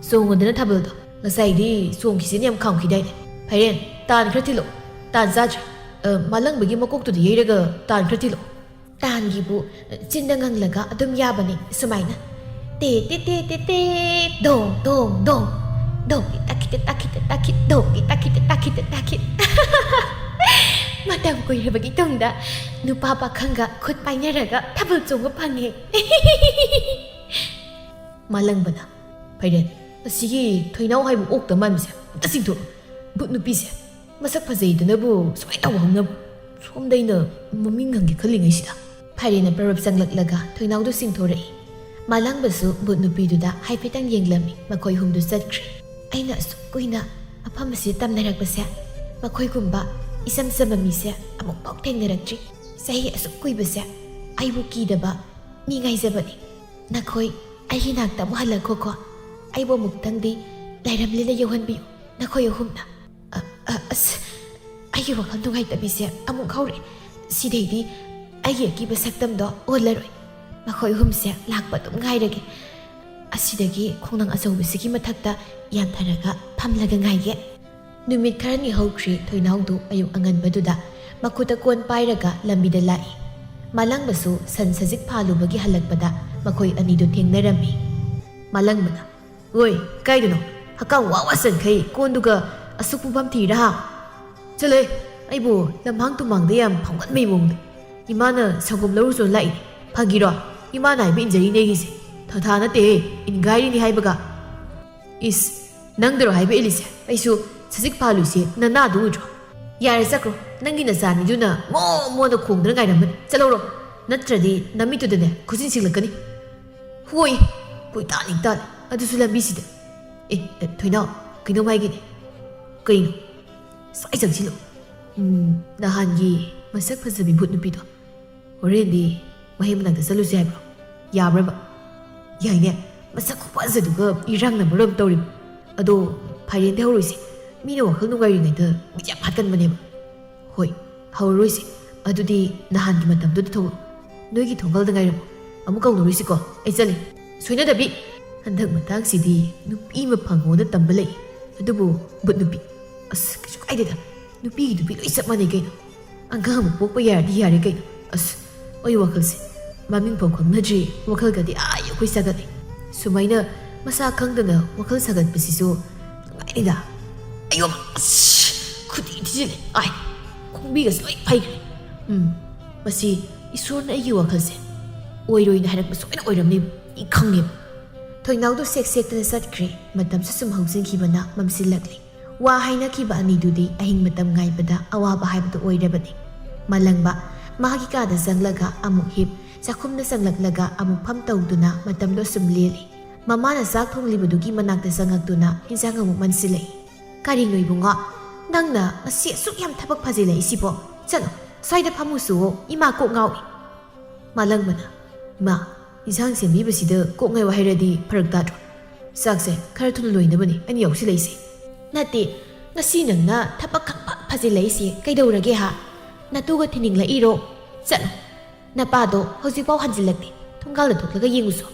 "ꯆꯣꯡꯉꯨꯗꯅ ꯊꯥꯕꯜꯗꯣ꯫ ꯉꯁꯥꯏꯗꯤ ꯆꯣꯡꯈꯤꯁꯦꯅ ꯌꯥꯝ ꯈꯥꯝꯈꯤꯗꯥꯏꯅꯦ? ꯐꯥꯏꯔꯦꯟ, ꯇꯥꯟ ꯈꯔ ꯊꯤꯜꯂꯣ꯫ ꯇꯥꯟ ꯆꯥꯗ꯭ꯔꯦ꯫ ꯑ, ꯃꯥꯂꯪꯕꯒꯤ ꯃꯀꯣꯛꯇꯨꯗ ꯌꯩꯔꯒ ꯇꯥꯟ ꯈꯔ ꯊꯤꯜꯂꯣ꯫" ꯇꯥꯟꯒꯤꯕꯨ, ꯑ, ꯆꯤꯟꯗ ꯉꯪꯂꯒ ꯑꯗꯨꯝ ꯌꯥꯕꯅꯤ ꯁꯨꯃꯥꯏꯅ꯫ "ꯇꯦ, ꯇꯦ, ꯇꯦ, ꯇꯦ, ꯇꯦ, ꯗꯣꯡ, ꯗꯣꯡ, ꯗꯣꯡ꯫ ꯗꯣꯡꯒꯤ ꯇꯥꯈꯤꯠꯇ, ꯇꯥꯈꯤꯠꯇ, ꯇꯥꯈꯤꯠ, ꯗꯣꯡꯒꯤ ꯇꯥꯈꯤꯠꯇ, ꯇꯥꯈꯤꯠꯇ, ꯇꯥꯈꯤꯠ꯫" ꯃꯇꯝ ꯀꯨꯏꯔꯕꯒꯤ ꯇꯨꯡꯗ ꯅꯨꯄꯥ ꯄꯥꯈꯪꯒ ꯈꯨꯠ ꯄꯥꯏꯅꯔꯒ ꯊꯥꯕꯜ ꯆꯣꯡꯕ ꯐꯪꯉꯦ꯫ ꯃꯥꯂꯪꯕꯅ, "ꯐꯥꯏꯔꯦꯟ, ꯑꯁꯤꯒꯤ ꯊꯣꯏꯅꯥꯎ ꯍꯥꯏꯕ ꯑꯣꯛꯇ ꯃꯥꯟꯕꯁꯦ ꯑꯝꯇ ꯆꯤꯡꯊꯣꯛꯑꯣ꯫ ꯕꯨꯠ ꯅꯨꯄꯤꯁꯦ ꯃꯁꯛ ꯐꯖꯩꯗꯅꯕꯨ ꯁꯨꯃꯥꯏꯅ ꯇꯧꯕ ꯍꯧꯅꯕ꯭ꯔꯣ? ꯁꯣꯝꯗ ꯑꯩꯅ ꯃꯃꯤꯡ ꯍꯪꯒꯦ ꯈꯜꯂꯤꯉꯩꯁꯤꯗ꯫" ꯐꯥꯏꯔꯦꯟꯅ ꯄꯔꯞ ꯆꯪꯂꯛꯂꯒ ꯊꯣꯏꯅꯥꯎꯗꯨ ꯆꯤꯡꯊꯣꯔꯛꯏ꯫ ꯃꯥꯂꯪꯕꯁꯨ ꯕꯨꯠ ꯅꯨꯄꯤꯗꯨꯗ ꯍꯥꯏꯐꯦꯠꯇꯪ ꯌꯦꯡꯂꯝꯃꯤ꯫ ꯃꯈꯣꯏ ꯑꯍꯨꯝꯗꯨ ꯆꯠꯈ꯭ꯔꯦ꯫ ꯑꯩꯅ ꯑꯁꯨꯛ ꯀꯨꯏꯅ ꯃꯐꯝ ꯑꯁꯤꯗ ꯇꯝꯅꯔꯛꯄꯁꯦ, ꯃꯈꯣꯏꯒꯨꯝꯕ ꯏꯆꯝ ꯆꯝꯕ ꯃꯤꯁꯦ ꯑꯃꯨꯛꯐꯥꯎ ꯊꯦꯡꯅꯔꯛꯇ꯭ꯔꯤ꯫ ꯆꯍꯤ ꯑꯁꯨꯛ ꯀꯨꯏꯕꯁꯦ ꯑꯩꯕꯨ ꯀꯤꯗꯕ ꯃꯤ ꯉꯥꯏꯖꯕꯅꯤ꯫ ꯅꯈꯣꯏ ꯑꯩꯒꯤ ꯅꯥꯛꯇ ꯑꯃꯨꯛ ꯍꯜꯂꯛꯈꯣꯀꯣ꯫ ꯑꯩꯕꯨ ꯑꯃꯨꯛꯇꯪꯗꯤ ꯂꯥꯏꯔꯝ ꯂꯤꯂ ꯌꯧꯍꯟꯕꯤꯌꯨ, ꯅꯈꯣꯏ ꯑꯍꯨꯝꯅ꯫ ꯑ, ꯑ, ꯑꯁ, ꯑꯩꯒꯤ ꯋꯥꯈꯜ ꯅꯨꯡꯉꯥꯏꯇꯕꯤꯁꯦ ꯑꯃꯨꯛ ꯍꯧꯔꯛꯑꯦ꯫ ꯁꯤꯗꯩꯗꯤ ꯑꯩꯒꯤ ꯑꯀꯤꯕ ꯁꯛꯇꯝꯗꯣ ꯑꯣꯜꯂꯔꯣꯏ꯫ ꯃꯈꯣꯏ ꯑꯍꯨꯝꯁꯦ ꯂꯥꯛꯄ ꯑꯗꯨꯝ ꯉꯥꯏꯔꯒꯦ꯫ ꯑꯁꯤꯗꯒꯤ ꯈꯣꯡꯅꯥꯡ ꯑꯆꯧꯕꯁꯤꯒꯤ ꯃꯊꯛꯇ ꯌꯥꯟꯊꯔꯒ ꯐꯝꯂꯒ ꯉꯥꯏꯒꯦ꯫ ꯅꯨꯃꯤꯠ ꯈꯔꯅꯤ ꯍꯧꯈ꯭ꯔꯦ꯫ ꯊꯣꯏꯅꯥꯎꯗꯨ ꯑꯌꯨꯛ ꯑꯉꯟꯕꯗꯨꯗ ꯃꯈꯨꯠꯇ ꯀꯣꯟ ꯄꯥꯏꯔꯒ ꯂꯝꯕꯤꯗ ꯂꯥꯛꯏ꯫ ꯃꯥꯂꯪꯕꯁꯨ ꯁꯟ ꯁꯖꯤꯛ ꯐꯥꯜꯂꯨꯕꯒꯤ ꯍꯜꯂꯛꯄꯗ ꯃꯈꯣꯏ ꯑꯅꯤꯗꯨ ꯊꯦꯡꯅꯔꯝꯃꯤ꯫ ꯃꯥꯂꯪꯕꯅ, "ꯑꯣꯏ, ꯀꯥꯏꯗꯅꯣ? ꯍꯛꯀꯥꯝ ꯋꯥ ꯋꯥ ꯆꯟꯈꯩ ꯀꯣꯟꯗꯨꯒ ꯑꯁꯨꯛ ꯄꯨꯡꯐꯝ ꯊꯤꯔꯥ?" "ꯆꯠꯂꯣꯍꯦ, ꯑꯩꯕꯨ ꯂꯝꯍꯥꯡ ꯇꯨꯝꯍꯥꯡꯗ ꯌꯥꯝ ꯐꯝꯒꯟꯕꯩ ꯃꯑꯣꯡꯗ꯫ ꯏꯃꯥꯅ ꯁꯪꯒꯣꯝ ꯂꯧꯔꯨꯆꯣꯅ ꯂꯥꯛꯏꯅꯦ꯫ ꯐꯥꯒꯤꯔꯣ? ꯏꯃꯥꯅ ꯍꯥꯏꯕ ꯏꯟꯖꯔꯤꯅꯦ ꯑꯩꯒꯤꯁꯦ꯫ ꯊꯥꯊꯥ ꯅꯠꯇꯦꯍꯦ, ꯏꯟꯒꯥꯏꯔꯤꯅꯤ ꯍꯥꯏꯕꯒ꯫" "ꯏꯁ, ꯅꯪꯗꯔꯣ ꯍꯥꯏꯕ ꯏꯜꯂꯤꯁꯦ? ꯑꯩꯁꯨ ꯁꯖꯤꯛ ꯐꯥꯜꯂꯨꯏꯁꯦ ꯅꯅꯥꯗꯨ ꯎꯗ꯭ꯔꯣ? ꯌꯥꯔꯦ ꯆꯠꯈ꯭ꯔꯣ, ꯅꯪꯒꯤ ꯅꯆꯥꯅꯤꯗꯨꯅ ꯃꯣ ꯃꯣꯅ ꯈꯣꯡꯗꯅ ꯉꯥꯏꯔꯝꯃꯅꯤ꯫ ꯆꯠꯍꯧꯔꯣ, ꯅꯠꯇ꯭ꯔꯗꯤ ꯅꯃꯤꯠꯇꯨꯗꯅꯦ ꯈꯨꯖꯤꯟ ꯁꯤꯡꯂꯛꯀꯅꯤ꯫" "ꯍꯣꯏ, ꯀꯣꯏꯇꯥꯟ ꯍꯦꯛ ꯇꯥꯜꯂꯦ꯫ ꯑꯗꯨꯁꯨ ꯂꯝꯕꯤꯁꯤꯗ꯫ ꯑꯦ, ꯑꯦ, ꯊꯣꯏꯅꯥꯎ, ꯀꯩꯅꯣꯝ ꯍꯥꯏꯒꯦꯅꯦ꯫" "ꯀꯩꯅꯣ?" "ꯁ꯭ꯋꯥꯏ ꯆꯪꯁꯤꯜꯂꯣ꯫ ꯎꯝ, ꯅꯍꯥꯟꯒꯤ ꯃꯁꯛ ꯐꯖꯕꯤ ꯚꯨꯠ ꯅꯨꯄꯤꯗꯣ, ꯍꯣꯔꯦꯟꯗꯤ ꯃꯍꯩ ꯃꯅꯥꯛꯇ ꯆꯠꯂꯨꯁꯦ ꯍꯥꯏꯕ꯭ꯔꯣ? ꯌꯥꯕ꯭ꯔꯕ?" "ꯌꯥꯏꯅꯦ, ꯃꯁꯛ ꯈꯨꯐꯖꯗꯨꯒ ꯏꯔꯥꯡꯅ ꯃꯔꯣꯝ ꯇꯧꯔꯤꯕ꯫ ꯑꯗꯣ ꯐꯥꯏꯔꯦꯟꯗꯤ ꯍꯧꯔꯣꯏꯁꯦ, ꯃꯤꯅ ꯋꯥꯈꯜ ꯅꯨꯡꯉꯥꯏꯔꯤꯉꯩꯗ ꯃꯤꯠ ꯌꯥꯝ ꯍꯥꯠꯀꯟꯕꯅꯦꯕ꯫" "ꯍꯣꯏ, ꯍꯧꯔꯔꯣꯏꯁꯦ꯫ ꯑꯗꯨꯗꯤ ꯅꯍꯥꯟꯒꯤ ꯃꯇꯝꯗꯨꯗ ꯊꯣꯛꯂꯛꯑꯣ꯫ ꯅꯣꯏꯒꯤ ꯊꯣꯡꯒꯜꯗ ꯉꯥꯏꯔꯝꯃꯣ꯫ ꯑꯃꯨꯛ ꯀꯧꯅꯔꯣꯏꯁꯤꯀꯣ? ꯑꯩ ꯆꯠꯂꯦ꯫ ꯁꯣꯏꯅꯗꯕꯤ!" "ꯍꯟꯗꯛ ꯃꯇꯥꯡꯁꯤꯗꯤ ꯅꯨꯄꯤ ꯑꯃ ꯐꯪꯉꯣꯅ ꯇꯝꯕ ꯂꯩ꯫ ꯑꯗꯨꯕꯨ ꯚꯨꯠ ꯅꯨꯄꯤ, ꯑꯁ, ꯀꯩꯁꯨ ꯀꯥꯏꯗꯦꯗ꯫ ꯅꯨꯄꯤꯒꯤ ꯅꯨꯄꯤ ꯂꯣꯏ ꯆꯞ ꯃꯥꯟꯅꯩ ꯀꯩꯅꯣ꯫ ꯑꯉꯥꯡ ꯑꯃ ꯄꯣꯛꯄ ꯌꯥꯔꯗꯤ ꯌꯥꯔꯦ ꯀꯩꯅꯣ꯫ ꯑꯁ, ꯑꯩ ꯋꯥꯈꯜꯁꯦ ꯃꯃꯤꯡ ꯐꯥꯎ ꯈꯪꯅꯗ꯭ꯔꯤ, ꯋꯥꯈꯜꯒꯗꯤ ꯑꯥ ꯌꯧꯈꯩ ꯁꯥꯒꯠꯂꯦ꯫ ꯁꯨꯃꯥꯏꯅ ꯃꯁꯥ ꯈꯪꯗꯅ ꯋꯥꯈꯜ ꯁꯥꯒꯠꯄꯁꯤꯁꯨ ꯅꯨꯡꯉꯥꯏꯔꯤꯗ꯫" "ꯑꯌꯣ, ꯑꯁ, ꯈꯨꯗꯤ ꯊꯤꯖꯤꯜꯂꯦ꯫ ꯑꯥꯏ, ꯈꯣꯡꯕꯤꯒꯁꯦ ꯂꯣꯏ ꯐꯩꯈ꯭ꯔꯦ꯫ ꯎꯝ, ꯃꯁꯤ ꯏꯁꯣꯔꯅ ꯑꯩꯒꯤ ꯋꯥꯈꯜꯁꯦ ꯑꯣꯏꯔꯣꯏꯅ ꯍꯥꯏꯔꯛꯄ ꯁꯣꯏꯅ ꯑꯣꯏꯔꯝꯅꯤ, ꯑꯩ ꯈꯪꯉꯦꯕ꯫" ꯊꯣꯏꯅꯥꯎꯗꯨ ꯁꯦꯛ ꯁꯦꯛꯇꯅ ꯆꯠꯈ꯭ꯔꯦ꯫ ꯃꯇꯝꯁꯨ ꯁꯨꯝ ꯍꯧꯖꯤꯟꯈꯤꯕꯅ ꯃꯝꯁꯤꯜꯂꯛꯂꯤ꯫ ꯋꯥ ꯍꯥꯏꯅꯈꯤꯕ ꯑꯅꯤꯗꯨꯗꯤ ꯑꯍꯤꯡ ꯃꯇꯝ ꯉꯥꯏꯕꯗ ꯑꯋꯥꯕ ꯍꯥꯏꯕꯗꯨ ꯑꯣꯏꯔꯕꯅꯤ꯫ ꯃꯥꯂꯪꯕ ꯃꯥꯒꯤ ꯀꯥꯗ ꯆꯪꯂꯒ ꯑꯃꯨꯛ ꯍꯤꯞ, ꯆꯥꯛꯈꯨꯝꯗ ꯆꯪꯂꯛꯂꯒ ꯑꯃꯨꯛ ꯐꯝ ꯇꯧꯗꯨꯅ ꯃꯇꯝꯗꯣ ꯁꯨꯝ ꯂꯦꯜꯂꯤ꯫ ꯃꯃꯥꯅ ꯆꯥꯛ ꯊꯣꯡꯂꯤꯕꯗꯨꯒꯤ ꯃꯅꯥꯛꯇ ꯆꯪꯉꯛꯇꯨꯅ ꯏꯟꯁꯥꯡ ꯑꯃꯨꯛ ꯃꯟꯁꯤꯜꯂꯛꯏ꯫ "ꯀꯔꯤꯅꯣ ꯏꯕꯨꯡꯉꯣ? ꯅꯪꯅ ꯉꯁꯤ ꯑꯁꯨꯛ ꯌꯥꯝ ꯊꯕꯛ ꯐꯖꯤꯜꯂꯛꯏꯁꯤꯕꯣ? ꯆꯠꯂꯣ, ꯁ꯭ꯋꯥꯏꯗ ꯐꯝꯃꯨꯁꯨꯋꯣ, ꯏꯃꯥ ꯀꯣꯛ ꯉꯥꯎꯏ꯫" ꯃꯥꯂꯪꯕꯅ, "ꯏꯃꯥ, ꯏꯟꯁꯥꯡ ꯁꯦꯝꯕꯤꯕꯁꯤꯗ ꯀꯣꯛ ꯉꯥꯏꯌꯨ ꯍꯥꯏꯔꯗꯤ ꯐꯔꯛ ꯇꯥꯗ꯭ꯔꯣ? ꯆꯥꯛꯁꯦ ꯈꯔ ꯊꯨꯅ ꯂꯣꯏꯅꯕꯅꯤ ꯑꯩꯅ ꯌꯥꯎꯁꯤꯜꯂꯛꯏꯁꯦ꯫" "ꯅꯠꯇꯦ, ꯉꯁꯤ ꯅꯪꯅ ꯊꯕꯛ ꯈꯪꯐ ꯐꯖꯤꯜꯂꯛꯏꯁꯦ ꯀꯩꯗꯧꯔꯒꯦ ꯍꯥ? ꯅꯇꯨꯒ ꯊꯤꯅꯤꯡꯂꯛꯏꯔꯣ? ꯆꯠꯂꯣ, ꯅꯄꯥꯗꯣ ꯍꯧꯖꯤꯛꯐꯥꯎ ꯍꯟꯖꯤꯜꯂꯛꯇꯦ, ꯊꯣꯡꯒꯥꯜꯗ ꯊꯣꯛꯂꯒ ꯌꯦꯡꯉꯨꯁꯣ꯫"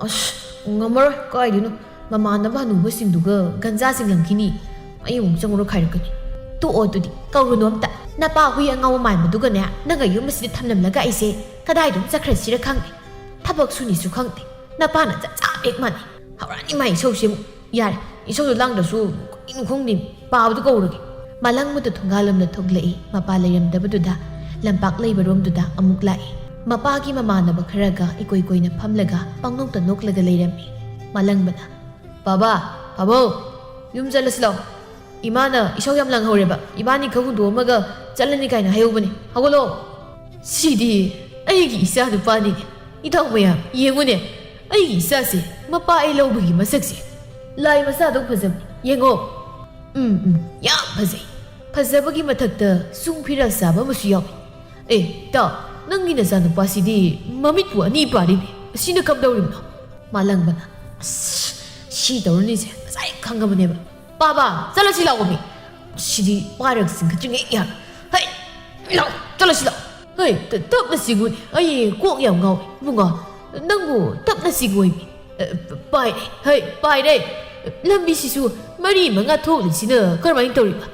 "ꯑꯁ, "ꯉꯝꯃꯔꯣꯏ, ꯀꯥꯏꯗꯩꯅꯣ? ꯃꯃꯥꯟꯅꯕ ꯍꯅꯨꯕꯁꯤꯡꯗꯨꯒ ꯒꯟꯖꯥꯁꯤꯡ ꯂꯪꯈꯤꯅꯤ꯫ ꯑꯩ ꯑꯃꯨꯛ ꯆꯪꯉꯨꯔ ꯈꯥꯏꯔꯛꯀꯅꯤ꯫ ꯇꯣꯛꯑꯣ ꯑꯗꯨꯗꯤ, ꯀꯧꯔꯨꯅꯨ ꯑꯝꯇ꯫ ꯅꯄꯥ ꯍꯨꯏ ꯑꯉꯥꯎꯕ ꯃꯥꯟꯕꯗꯨꯒꯅꯦ, ꯅꯪꯒ ꯌꯨꯝ ꯑꯁꯤꯗ ꯊꯝꯂꯝꯂꯒ ꯑꯩꯁꯦ ꯀꯗꯥꯏꯗ ꯑꯃꯨꯛ ꯆꯠꯈ꯭ꯔꯁꯤꯔ ꯈꯪꯗꯦ꯫ ꯊꯕꯛ ꯁꯨꯅꯤꯁꯨ ꯈꯪꯗꯦ꯫ ꯅꯄꯥꯅ ꯆꯞ ꯆꯥ ꯍꯦꯛ ꯃꯥꯟꯅꯩ꯫ ꯍꯧꯔꯛꯑꯅꯤ ꯃꯥꯏ ꯏꯁꯧꯁꯦ ꯑꯃꯨꯛ꯫ ꯌꯥꯔꯦ, ꯏꯁꯧꯗꯣ ꯂꯥꯡꯗ꯭ꯔꯁꯨ ꯀꯩꯅꯣ ꯈꯪꯗꯦ, ꯄꯥꯕꯗꯨ ꯀꯧꯔꯒꯦ꯫" ꯃꯥꯂꯪꯕꯗꯨ ꯊꯣꯡꯒꯥꯜꯂꯣꯝꯗ ꯊꯣꯛꯂꯛꯏ꯫ ꯃꯄꯥ ꯂꯩꯔꯝꯗꯕꯗꯨꯗ ꯂꯝꯄꯥꯛ ꯂꯩꯕꯔꯣꯝꯗꯨꯗ ꯑꯃꯨꯛ ꯂꯥꯛꯏ꯫ ꯃꯄꯥꯒꯤ ꯃꯃꯥꯟꯅꯕ ꯈꯔꯒ ꯏꯀꯣꯏ ꯀꯣꯏꯅ ꯐꯝꯂꯒ ꯄꯪꯅꯣꯛꯇ ꯅꯣꯛꯂꯒ ꯂꯩꯔꯝꯃꯤ꯫ ꯃꯥꯂꯪꯕꯅ, "ꯄꯥꯕ, ꯄꯥꯕꯧ, ꯌꯨꯝ ꯆꯠꯂꯁꯤ ꯂꯥꯛꯑꯣ꯫ ꯏꯃꯥꯅ ꯏꯁꯧ ꯌꯥꯝ ꯂꯥꯡꯍꯧꯔꯦꯕ꯫ ꯏꯕꯥꯅꯤ ꯈꯛ ꯍꯨꯟꯗꯣꯛꯑꯝꯃꯒ ꯆꯠꯂꯅꯤ ꯀꯥꯏꯅ ꯍꯥꯏꯍꯧꯕꯅꯤ꯫ ꯍꯧꯒꯠꯂꯣ꯫" "ꯁꯤꯗꯤ ꯑꯩꯒꯤ ꯏꯆꯥ ꯅꯨꯄꯥꯅꯤꯅꯦ꯫ ꯏꯇꯥꯎ ꯃꯌꯥꯝ ꯌꯦꯡꯉꯨꯅꯦ, ꯑꯩꯒꯤ ꯏꯆꯥꯁꯦ ꯃꯄꯥ ꯑꯩ ꯂꯧꯕꯒꯤ ꯃꯁꯛꯁꯦ꯫ ꯂꯥꯏ ꯃꯆꯥꯗꯧ ꯐꯖꯕꯅꯤ꯫ ꯌꯦꯡꯉꯣ꯫" "ꯎꯝ, ꯎꯝ, ꯌꯥꯝ ꯐꯖꯩ꯫ ꯐꯖꯕꯒꯤ ꯃꯊꯛꯇ ꯁꯨꯡ ꯐꯤꯔꯥ ꯆꯥꯕ ꯑꯃꯁꯨ ꯌꯥꯎꯏ꯫ ꯑꯦ, ꯏꯇꯥꯎ, ꯅꯪꯒꯤ ꯅꯆꯥꯅꯨꯄꯥꯁꯤꯗꯤ ꯃꯃꯤꯠꯄꯨ ꯑꯅꯤ ꯄꯥꯜꯂꯤꯅꯦ꯫ ꯑꯁꯤꯅ ꯀꯝꯗꯧꯔꯤꯕꯅꯣ?" ꯃꯥꯂꯪꯕꯅ, "ꯑꯁ, ꯁꯤ ꯇꯧꯔꯅꯤꯁꯦ ꯉꯁꯥꯏ ꯈꯪꯉꯕꯅꯦꯕ꯫ ꯄꯥꯕ, ꯆꯠꯂꯁꯤ ꯂꯥꯛꯑꯣ ꯃꯤ꯫ ꯁꯤꯗꯤ ꯄꯥꯏꯔꯒ ꯆꯤꯡꯈꯠꯇ꯭ꯔꯤꯉꯩ ꯌꯥꯔꯣꯏ꯫ ꯍꯩ, ꯂꯥꯛꯑꯣ, ꯆꯠꯂꯁꯤ ꯂꯥꯛꯑꯣ꯫ ꯍꯩ, ꯇ-, ꯇꯞꯅ ꯆꯤꯡꯉꯨꯅꯦ꯫ ꯑꯩ ꯀꯣꯛ ꯌꯥꯝ ꯉꯥꯎꯏ꯫ ꯏꯕꯨꯡꯉꯣ, ꯅꯪꯕꯨ ꯇꯞꯅ ꯆꯤꯡꯉꯣꯏ ꯃꯤ꯫ ꯑ, ꯄꯥꯏꯔꯦ, ꯍꯩ, ꯄꯥꯏꯔꯦ꯫ ꯂꯝꯕꯤꯁꯤꯁꯨ ꯃꯔꯤ ꯃꯉꯥ ꯊꯣꯛꯂꯤꯁꯤꯅ ꯀꯔꯝꯍꯥꯏꯅ ꯇꯧꯔꯤꯕ?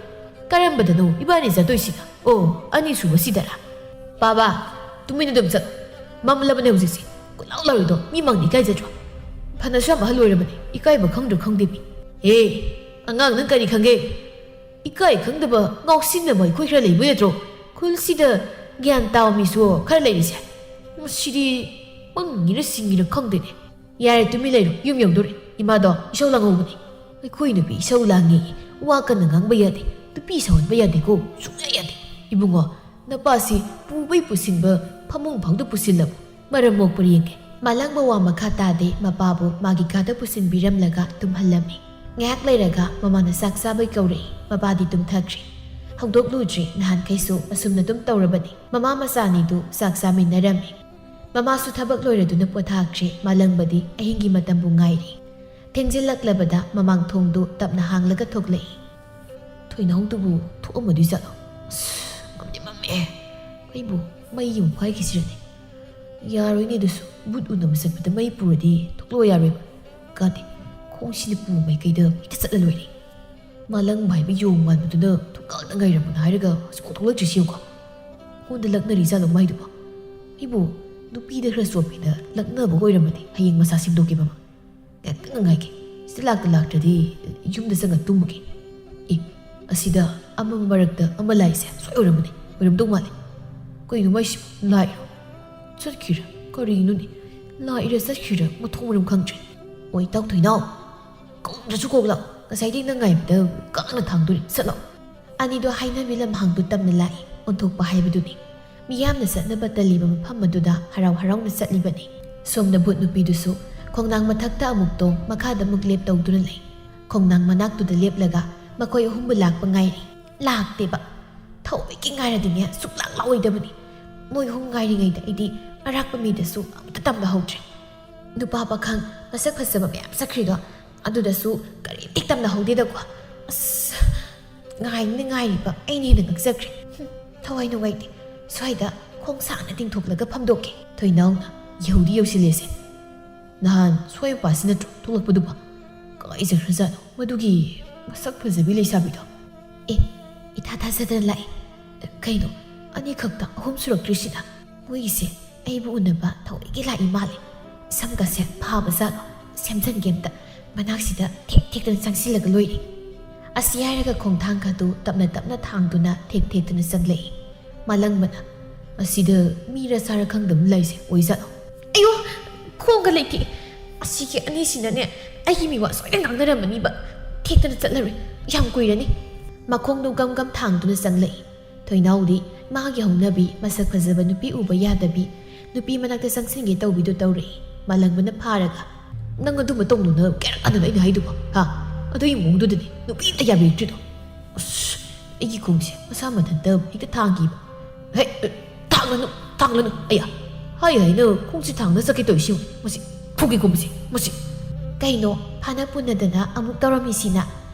ꯀꯔꯝꯕꯗꯅꯣ ꯏꯕꯥꯅꯤ ꯆꯠꯇꯣꯏꯁꯤꯅ? ꯑꯣ, ꯑꯅꯤꯁꯨꯕꯁꯤꯗꯔꯥ? ꯄꯥꯕ, ꯇꯨꯃꯤꯟꯅ ꯑꯗꯨꯝ ꯆꯠꯂꯣ꯫ ꯃꯝꯂꯕꯅꯦ ꯍꯧꯖꯤꯛꯁꯦ꯫ ꯀꯣꯏꯂꯥꯎ ꯂꯥꯎꯔꯤꯗꯣ ꯃꯤ ꯃꯥꯡꯗ ꯏꯀꯥꯏꯖꯗ꯭ꯔꯣ? ꯐꯅꯁꯨ ꯌꯥꯝ ꯑꯍꯜ ꯑꯣꯏꯔꯕꯅꯦ, ꯏꯀꯥꯏꯕ ꯈꯪꯗ꯭ꯔꯥ ꯈꯪꯗꯦ ꯃꯤ꯫ ꯑꯦ, ꯑꯉꯥꯡ, ꯅꯪ ꯀꯔꯤ ꯈꯪꯒꯦ? ꯏꯀꯥꯏ ꯈꯪꯗꯕ ꯉꯥꯎꯁꯤꯟꯅꯕ ꯑꯩꯈꯣꯏ ꯈꯔ ꯂꯩꯕ ꯅꯠꯇ꯭ꯔꯣ? ꯈꯨꯜꯁꯤꯗ ꯒ꯭ꯌꯥꯟ ꯇꯥꯕ ꯃꯤꯁꯨ ꯈꯔ ꯂꯩꯔꯤꯁꯦ꯫ ꯃꯁꯤꯗꯤ ꯃꯪꯉꯤꯔ ꯁꯤꯡꯉꯤꯔ ꯈꯪꯗꯦꯅꯦ꯫ ꯌꯥꯔꯦ, ꯇꯨꯃꯤꯟ ꯂꯩꯔꯣ, ꯌꯨꯝ ꯌꯧꯗꯣꯔꯦ꯫ ꯏꯃꯥꯗꯣ ꯏꯁꯧ ꯂꯥꯡꯍꯧꯕꯅꯦ꯫ ꯑꯩꯈꯣꯏ ꯅꯨꯄꯤ ꯏꯁꯧ ꯂꯥꯡꯉꯤ, ꯋꯥ ꯀꯟꯅ ꯉꯥꯡꯕ ꯌꯥꯗꯦ, ꯅꯨꯄꯤ ꯁꯧꯍꯟꯕ ꯌꯥꯗꯦꯀꯣ, ꯁꯨꯡꯌꯥ ꯌꯥꯗꯦ꯫ ꯏꯕꯨꯡꯉꯣ, ꯅꯄꯥꯁꯤ ꯄꯨꯕꯩ ꯄꯨꯁꯤꯟꯕ ꯐꯃꯨꯡ ꯐꯥꯎꯗ ꯄꯨꯁꯤꯜꯂꯕꯨ ꯃꯔꯝ ꯃꯣꯛꯄ꯭ꯔ ꯌꯦꯡꯒꯦ꯫ ꯃꯥꯂꯪꯕ ꯋꯥ ꯃꯈꯥ ꯇꯥꯗꯦ, ꯃꯄꯥꯕꯨ ꯃꯥꯒꯤ ꯀꯥꯗ ꯄꯨꯁꯤꯟꯕꯤꯔꯝꯂꯒ ꯇꯨꯝꯍꯜꯂꯝꯃꯤ꯫ ꯉꯥꯏꯍꯥꯛ ꯂꯩꯔꯒ ꯃꯃꯥꯅ ꯆꯥꯛ ꯆꯥꯕꯩ ꯀꯧꯔꯛꯏ꯫ ꯃꯄꯥꯗꯤ ꯇꯨꯝꯊꯈ꯭ꯔꯦ꯫ ꯍꯧꯗꯣꯛꯂꯨꯗ꯭ꯔꯤ, ꯅꯍꯥꯟꯈꯩꯁꯨ ꯑꯁꯨꯝꯅ ꯑꯗꯨꯝ ꯇꯧꯔꯕꯅꯤ꯫ ꯃꯃꯥ ꯃꯆꯥ ꯑꯅꯤꯗꯨ ꯆꯥꯛ ꯆꯥꯃꯤꯟꯅꯔꯝꯃꯤ꯫ ꯃꯃꯥꯁꯨ ꯊꯕꯛ ꯂꯣꯏꯔꯗꯨꯅ ꯄꯣꯊꯥꯈ꯭ꯔꯦ꯫ ꯃꯥꯂꯪꯕꯗꯤ ꯑꯍꯤꯡꯒꯤ ꯃꯇꯝꯕꯨ ꯉꯥꯏꯔꯤ꯫ ꯊꯦꯡꯖꯤꯜꯂꯛꯂꯕꯗ ꯃꯃꯥꯡ ꯊꯣꯡꯗꯨ ꯇꯞꯅ ꯍꯥꯡꯂꯒ ꯊꯣꯛꯂꯛꯏ꯫ ꯊꯣꯏꯅꯥꯎꯗꯨꯕꯨ ꯊꯣꯛꯑꯝꯃꯗꯤ ꯆꯠꯂꯣ꯫ ꯑꯁ, ꯃꯝꯗꯤ ꯃꯝꯃꯦ꯫ ꯑꯩꯕꯨ ꯃꯩ ꯑꯃꯨꯛ ꯐꯥꯏꯈꯤꯁꯤꯔꯅꯦ? ꯌꯥꯔꯣꯏꯅꯦ ꯑꯗꯨꯁꯨ꯫ ꯕꯨꯠ ꯎꯅꯕ ꯆꯠꯄꯗ ꯃꯩ ꯄꯨꯔꯗꯤ ꯊꯣꯛꯂꯛꯑꯣ ꯌꯥꯔꯣꯏꯕ꯫ ꯀꯥꯟꯗꯦ, ꯈꯣꯡꯁꯤꯅ ꯄꯨ ꯃꯥꯏꯀꯩꯗ ꯍꯦꯛꯇ ꯆꯠꯂ ꯂꯣꯏꯔꯦ꯫ ꯃꯥꯂꯪꯕ ꯍꯥꯏꯕ ꯌꯣꯡ ꯃꯥꯟꯕꯗꯨꯅ ꯊꯣꯡꯒꯥꯜꯗ ꯉꯥꯏꯔꯝꯃꯣꯅ ꯍꯥꯏꯔꯒ ꯍꯧꯖꯤꯛꯐꯥꯎ ꯊꯣꯛꯂꯛꯇ꯭ꯔꯤꯁꯤ ꯌꯦꯡꯉꯨꯀꯣ꯫ ꯑꯩꯉꯣꯟꯗ ꯂꯛꯅꯔꯤ ꯖꯥꯠꯂꯣ ꯃꯥꯏꯗꯨꯕꯣ? ꯑꯩꯕꯨ ꯅꯨꯄꯤꯗ ꯈꯔ ꯆꯣꯞꯄꯦꯅ ꯂꯛꯅꯕꯒ ꯑꯣꯏꯔꯝꯃꯗꯤ ꯍꯌꯦꯡ ꯃꯁꯥ ꯁꯦꯝꯗꯣꯛꯀꯦ ꯃꯃꯥ꯫ ꯉꯥꯏꯍꯥꯛꯇꯪ ꯉꯥꯏꯒꯦ꯫ ꯁꯤꯗ ꯂꯥꯛꯇ ꯂꯥꯛꯇ꯭ꯔꯗꯤ ꯌꯨꯝꯗ ꯆꯪꯉ ꯇꯨꯝꯃꯒꯦ꯫ ꯑꯦ, ꯑꯁꯤꯗ ꯑꯃ ꯃꯔꯛꯇ ꯑꯃ ꯂꯥꯛꯏꯁꯦ ꯁꯣꯏ ꯑꯣꯏꯔꯝꯃꯅꯤ꯫ ꯑꯣꯏꯔꯝꯗꯧ ꯃꯥꯜꯂꯦ꯫ ꯀꯩꯅꯣ ꯃꯥꯏꯁꯤꯕꯨ? ꯂꯥꯛꯏꯔꯣ? ꯆꯠꯈꯤꯔ? ꯀꯔꯤꯅꯣꯅꯦ? ꯂꯥꯛꯏꯔ ꯆꯠꯈꯤꯔ? ꯃꯊꯣꯡ ꯃꯔꯝ ꯈꯪꯗ꯭ꯔꯦ꯫ ꯑꯣꯏ, ꯇꯥꯎ ꯊꯣꯏꯅꯥꯎ꯫ ꯀꯧꯗ꯭ꯔꯁꯨ ꯀꯧ ꯂꯥꯛꯑꯣ꯫ ꯉꯁꯥꯏꯗꯩ ꯅꯪ ꯉꯥꯏꯕꯗ ꯀꯥꯡꯅ ꯊꯥꯡꯗꯣꯔꯦ꯫ ꯆꯠꯂꯣ꯫ ꯑꯅꯤꯗꯣ ꯍꯥꯏꯅꯕꯤ ꯂꯝꯍꯥꯡꯗꯨ ꯇꯝꯅ ꯂꯥꯛꯏ꯫ ꯑꯣꯟꯊꯣꯛꯄ ꯍꯥꯏꯕꯗꯨꯅꯤ꯫ ꯃꯤꯌꯥꯝꯅ ꯆꯠꯅꯕ ꯇꯜꯂꯤꯕ ꯃꯐꯝ ꯑꯗꯨꯗ ꯍꯔꯥꯎ ꯍꯔꯥꯎꯅ ꯆꯠꯂꯤꯕꯅꯤ꯫ ꯁꯣꯝꯗ ꯚꯨꯠ ꯅꯨꯄꯤꯗꯨꯁꯨ ꯈꯣꯡꯅꯥꯡ ꯃꯊꯛꯇ ꯑꯃꯨꯛ ꯇꯣꯡ, ꯃꯈꯥꯗ ꯑꯃꯨꯛ ꯂꯦꯞ ꯇꯧꯗꯨꯅ ꯂꯩ꯫ ꯈꯣꯡꯅꯥꯡ ꯃꯅꯥꯛꯇꯨꯗ ꯂꯦꯞꯂꯒ ꯃꯈꯣꯏ ꯑꯍꯨꯝꯕꯨ ꯂꯥꯛꯄ ꯉꯥꯏꯔꯤ꯫ ꯂꯥꯛꯇꯦꯕ꯫ ꯊꯑꯣꯏꯀꯤ ꯉꯥꯏꯔꯗꯤꯅꯦ ꯁꯨꯛꯂꯥꯛ ꯂꯥꯛꯑꯣꯏꯗꯕꯅꯤ꯫ ꯃꯣꯏ ꯑꯍꯨꯝ ꯉꯥꯏꯔꯤꯉꯩꯗ ꯑꯩꯗꯤ ꯑꯔꯥꯛꯄ ꯃꯤꯗꯁꯨ ꯑꯝꯇ ꯇꯝꯅꯍꯧꯗ꯭ꯔꯦ꯫ ꯅꯨꯄꯥ ꯄꯥꯈꯪ ꯃꯁꯛ ꯐꯖꯕ ꯃꯌꯥꯝ ꯆꯠꯈ꯭ꯔꯤꯗꯣ, ꯑꯗꯨꯗꯁꯨ ꯀꯔꯤꯝꯇ ꯇꯝꯅꯍꯧꯗꯦꯗꯀꯣ꯫ ꯑꯁ, ꯉꯥꯏꯅ ꯉꯥꯏꯔꯤꯕ ꯑꯩꯅ ꯍꯦꯟꯅ ꯉꯛꯆꯈ꯭ꯔꯦ꯫ ꯍꯨꯝ, ꯊꯋꯥꯏ ꯅꯨꯡꯉꯥꯏꯇꯦ꯫ ꯁ꯭ꯋꯥꯏꯗ ꯈꯣꯡ ꯁꯥꯡꯅ ꯇꯤꯡꯊꯣꯛꯂꯒ ꯐꯝꯗꯣꯛꯀꯦ꯫ ꯊꯣꯏꯅꯥꯎꯅ, ꯌꯧꯗꯤ ꯌꯧꯁꯤꯜꯂꯦꯁꯦ꯫ ꯅꯍꯥꯟ ꯁ꯭ꯋꯥꯏ ꯃꯄꯥꯁꯤ ꯅꯠꯇ꯭ꯔꯣ ꯊꯣꯛꯂꯛꯄꯗꯨꯕꯣ? ꯀꯥꯏ ꯆꯠꯈ꯭ꯔꯖꯥꯠꯅꯣ ꯃꯗꯨꯒꯤ ꯃꯁꯛ ꯐꯖꯕꯤ ꯂꯩꯁꯥꯕꯤꯗꯣ? ꯑꯦ, ꯏꯊꯥ ꯊꯥꯖꯗꯅ ꯂꯥꯛꯑꯦ꯫ ꯀꯩꯅꯣ, ꯑꯅꯤꯈꯛꯇ ꯑꯍꯨꯝ ꯁꯨꯔꯛꯇ꯭ꯔꯤꯁꯤꯅ? ꯃꯣꯏꯒꯤꯁꯦ ꯑꯩꯕꯨ ꯎꯅꯕ ꯊꯑꯣꯏꯒꯤ ꯂꯥꯛꯏ ꯃꯥꯜꯂꯦ꯫ ꯁꯝꯒꯁꯦ ꯐꯥꯕ ꯖꯥꯠꯂꯣ? ꯁꯦꯝꯖꯟꯒꯦ ꯑꯝꯇ꯫ ꯃꯅꯥꯛꯁꯤꯗ ꯊꯦꯛ ꯊꯦꯛꯇꯅ ꯆꯪꯁꯤꯜꯂꯒ ꯂꯣꯏꯔꯦ꯫ ꯑꯁꯤ ꯍꯥꯏꯔꯒ ꯈꯣꯡꯊꯥꯡ ꯈꯥꯗꯨ ꯇꯞꯅ ꯇꯞꯅ ꯊꯥꯡꯗꯨꯅ ꯊꯦꯛ ꯊꯦꯛꯇꯨꯅ ꯆꯪꯂꯛꯏ꯫ ꯃꯥꯂꯪꯕꯅ, "ꯑꯁꯤꯗ ꯃꯤꯔ ꯁꯥꯔ ꯈꯪꯗꯕ ꯑꯃ ꯂꯩꯁꯦ ꯑꯣꯏꯖꯥꯠꯂꯣ?" "ꯑꯌꯣ, ꯈꯣꯡꯒ ꯂꯩꯇꯦ꯫ ꯑꯁꯤꯒꯤ ꯑꯅꯤꯁꯤꯅꯅꯦ ꯑꯩꯒꯤ ꯃꯤꯋꯥ ꯁꯣꯏꯗꯅ ꯉꯥꯡꯅꯔꯝꯃꯅꯤꯕ꯫ ꯊꯦꯛꯇꯅ ꯆꯠꯂꯔꯣꯏ, ꯌꯥꯝ ꯀꯨꯏꯔꯅꯤ꯫" ꯃꯈꯣꯡꯗꯣ ꯒꯝ ꯒꯝ ꯊꯥꯡꯗꯨꯅ ꯆꯪꯂꯛꯏ꯫ ꯊꯣꯏꯅꯥꯎꯗꯤ ꯃꯥꯒꯤ ꯍꯧꯅꯕꯤ ꯃꯁꯛ ꯐꯖꯕ ꯅꯨꯄꯤ ꯎꯕ ꯌꯥꯗꯕꯤ, ꯅꯨꯄꯤ ꯃꯅꯥꯛꯇ ꯆꯪꯁꯤꯟꯒꯦ ꯇꯧꯕꯤꯗꯨ ꯇꯧꯔꯛꯏ꯫ ꯃꯥꯂꯪꯕꯅ ꯐꯥꯔꯒ, "ꯅꯪ ꯑꯗꯨꯝꯕ ꯇꯧꯅꯨꯅ ꯀꯌꯥꯔꯛ ꯍꯟꯅꯅꯣ ꯑꯩꯅ ꯍꯥꯏꯗꯨꯕꯣ? ꯍꯥ? ꯑꯗꯨꯒꯤ ꯃꯑꯣꯡꯗꯨꯗꯅꯤ ꯅꯨꯄꯤ ꯑꯝꯇ ꯌꯥꯕꯤꯔꯛꯇ꯭ꯔꯤꯗꯣ꯫ ꯑꯁ, ꯑꯩꯒꯤ ꯈꯣꯡꯁꯦ ꯃꯁꯥ ꯃꯊꯟꯇ ꯍꯦꯛꯇ ꯊꯥꯡꯈꯤꯕ꯫ ꯍꯦ, ꯊꯥꯡꯂꯅꯨ, ꯊꯥꯡꯂꯅꯨ, ꯑꯌꯥ꯫ ꯍꯥꯏ ꯍꯥꯏꯅ ꯈꯣꯡꯁꯦ ꯊꯥꯡꯅ ꯆꯠꯀꯦ ꯇꯧꯔꯤꯁꯤ ꯌꯦꯡꯉꯨ꯫ ꯃꯁꯤ ꯐꯨꯒꯦꯀꯣ ꯃꯁꯤ, ꯃꯁꯤ꯫" "ꯀꯩꯅꯣ, ꯐꯥꯅ ꯄꯨꯅꯗꯅ ꯑꯃꯨꯛ ꯇꯧꯔꯝꯃꯤꯁꯤꯅ?